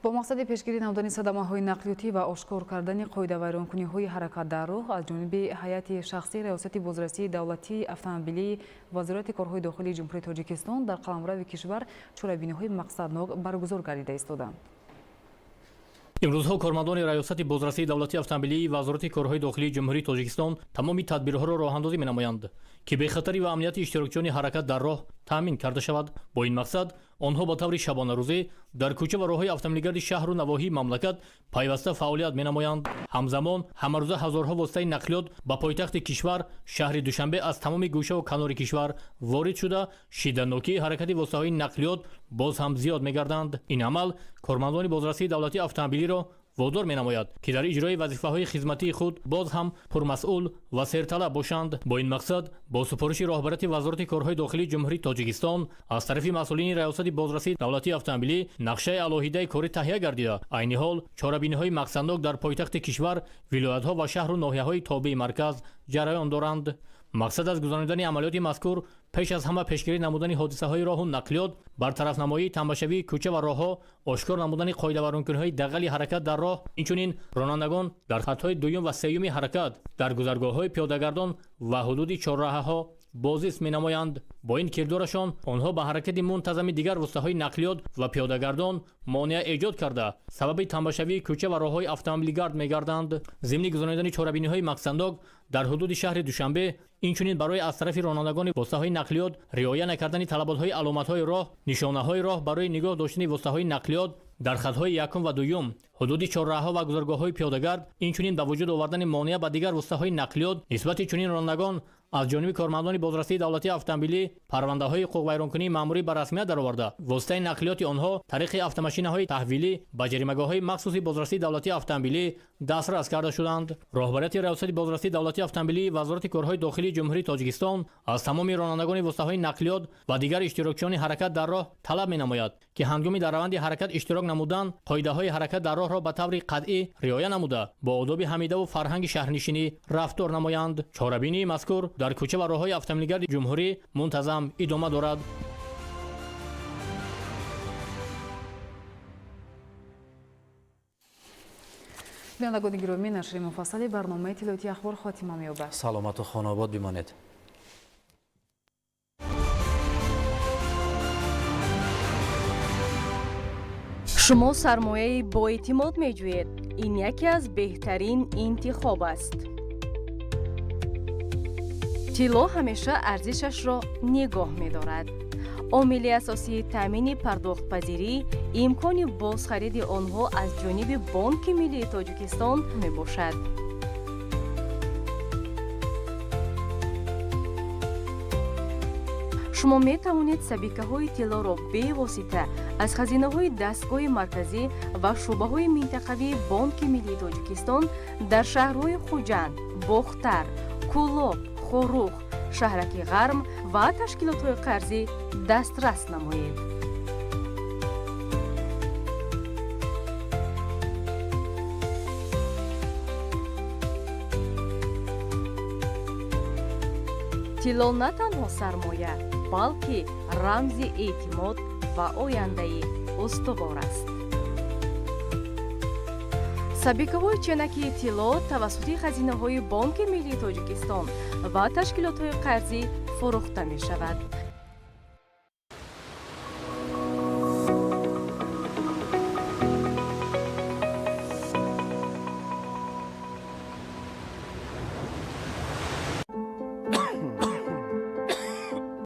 [SPEAKER 4] Бо мақсади пешгирӣ намудани садамаҳои нақлиётӣ ва ошкор кардани қоидавайронкуниҳои ҳаракат дар роҳ аз ҷониби ҳайати шахсии Раёсати бозрасии давлатии автомобилии Вазорати корҳои дохилии Ҷумҳурии Тоҷикистон дар қаламрави кишвар чорабиниҳои мақсаднок баргузор гардида истоданд.
[SPEAKER 2] Имрӯзҳо кормандони Раёсати бозрасии давлатии автомобилии Вазорати корҳои дохилии Ҷумҳурии Тоҷикистон тамоми тадбирҳоро роҳандозӣ менамоянд, ки бехатарӣ ва амнияти иштирокчиёни ҳаракат дар роҳ таъмин карда шавад. Бо ин мақсад онҳо ба таври шабонарӯзӣ дар кӯча ва роҳҳои автомобилгарди шаҳру навоҳии мамлакат пайваста фаъолият менамоянд. Ҳамзамон ҳамарӯза ҳазорҳо воситаи нақлиёт ба пойтахти кишвар, шаҳри Душанбе, аз тамоми гӯшаву канори кишвар ворид шуда, шиддатнокии ҳаракати воситаҳои нақлиёт боз ҳам зиёд мегарданд. Ин амал кормандони бозрасии давлатии автомобилиро водор менамояд, ки дар иҷрои вазифаҳои хизматии худ боз ҳам пурмасъул ва серталаб бошанд. Бо ин мақсад бо супориши роҳбарияти Вазорати корҳои дохилии Ҷумҳурии Тоҷикистон аз тарафи масъулини Раёсати бозрасии давлатии автомобилӣ нақшаи алоҳидаи корӣ таҳия гардида, айни ҳол чорабиниҳои мақсаднок дар пойтахти кишвар, вилоятҳо ва шаҳру ноҳияҳои тобеи марказ ҷараён доранд. Мақсад аз гузаронидани амалиёти мазкур пеш аз ҳама пешгирӣ намудани ҳодисаҳои роҳу нақлиёт, бартарафнамоии тамбашавии кӯча ва роҳҳо, ошкор намудани қоидавайронкуниҳои дағали ҳаракат дар роҳ, инчунин ронандагон дар хатҳои дуюм ва сеюми ҳаракат, дар гузаргоҳҳои пиёдагардон ва ҳудуди чорраҳаҳо бозист менамоянд. Бо ин кирдорашон онҳо ба ҳаракати мунтазами дигар воситаҳои нақлиёт ва пиёдагардон монеа эҷод карда, сабаби тамбашавии кӯча ва роҳҳои автомобилгард мегарданд. Зимни гузаронидани чорабиниҳои мақсаднок дар ҳудуди шаҳри Душанбе, инчунин барои аз тарафи ронандагони воситаҳои нақлиёт риоя накардани талаботҳои аломатҳои роҳ, нишонаҳои роҳ барои нигоҳ доштани воситаҳои нақлиёт дар хатҳои якум ва дуюм, ҳудуди чорраҳаҳо ва гузаргоҳҳои пиёдагард, инчунин ба вуҷуд овардани монеа ба дигар воситаҳои нақлиёт нисбати чунин ронандагон аз ҷониби кормандони бозрасии давлатии автомобилӣ парвандаҳои ҳуқуқвайронкунии маъмурӣ ба расмият дароварда, воситаи нақлиёти онҳо тариқи автомашинаҳои таҳвилӣ ба ҷаримагоҳҳои махсуси бозрасии давлатии автомобилӣ дастрас карда шуданд. Роҳбарияти Раёсати бозрасии давлатии автомобилии Вазорати корҳои дохилии Ҷумҳурии Тоҷикистон аз тамоми ронандагони воситаҳои нақлиёт ва дигар иштирокчиёни ҳаракат дар роҳ талаб менамояд, ки ҳангоми дар раванди ҳаракат иштирок намудан қоидаҳои ҳаракат дар роҳро ба таври қатъӣ риоя намуда, бо одоби ҳамидаву фарҳанги шаҳрнишинӣ рафтор намоянд. Чорабинии мазкур дар кӯча ва роҳҳои автомобилгарди ҷумҳурӣ мунтазам идома дорад.
[SPEAKER 4] Бинандагони гиромӣ, нашри муфассали барномаи иттилоотии Ахбор хотима меёбад.
[SPEAKER 3] Саломату хонаобод бимонед.
[SPEAKER 21] Шумо сармояи боэътимод меҷӯед. Ин яке аз беҳтарин интихоб аст. Тилло ҳамеша арзишашро нигоҳ медорад. Омили асосии таъмини пардохтпазирӣ имкони бозхариди онҳо аз ҷониби Бонки Миллии Тоҷикистон мебошад. Шумо метавонед сабикаҳои тиллоро бевосита аз хазинаҳои дастгоҳи марказӣ ва шӯъбаҳои минтақавии Бонки Миллии Тоҷикистон дар шаҳрҳои Хуҷанд, Бохтар, Кӯлоб, Хоруғ, шаҳраки Ғарм ва ташкилотҳои қарзӣ дастрас намоед. Тилло на танҳо сармоя, балки рамзи эътимод ва Ва ояндаи устувор аст. Сабикаҳои ченакии тилло тавассути хазинаҳои Бонки Миллии Тоҷикистон ва ташкилотҳои қарзӣ фурӯхта мешавад.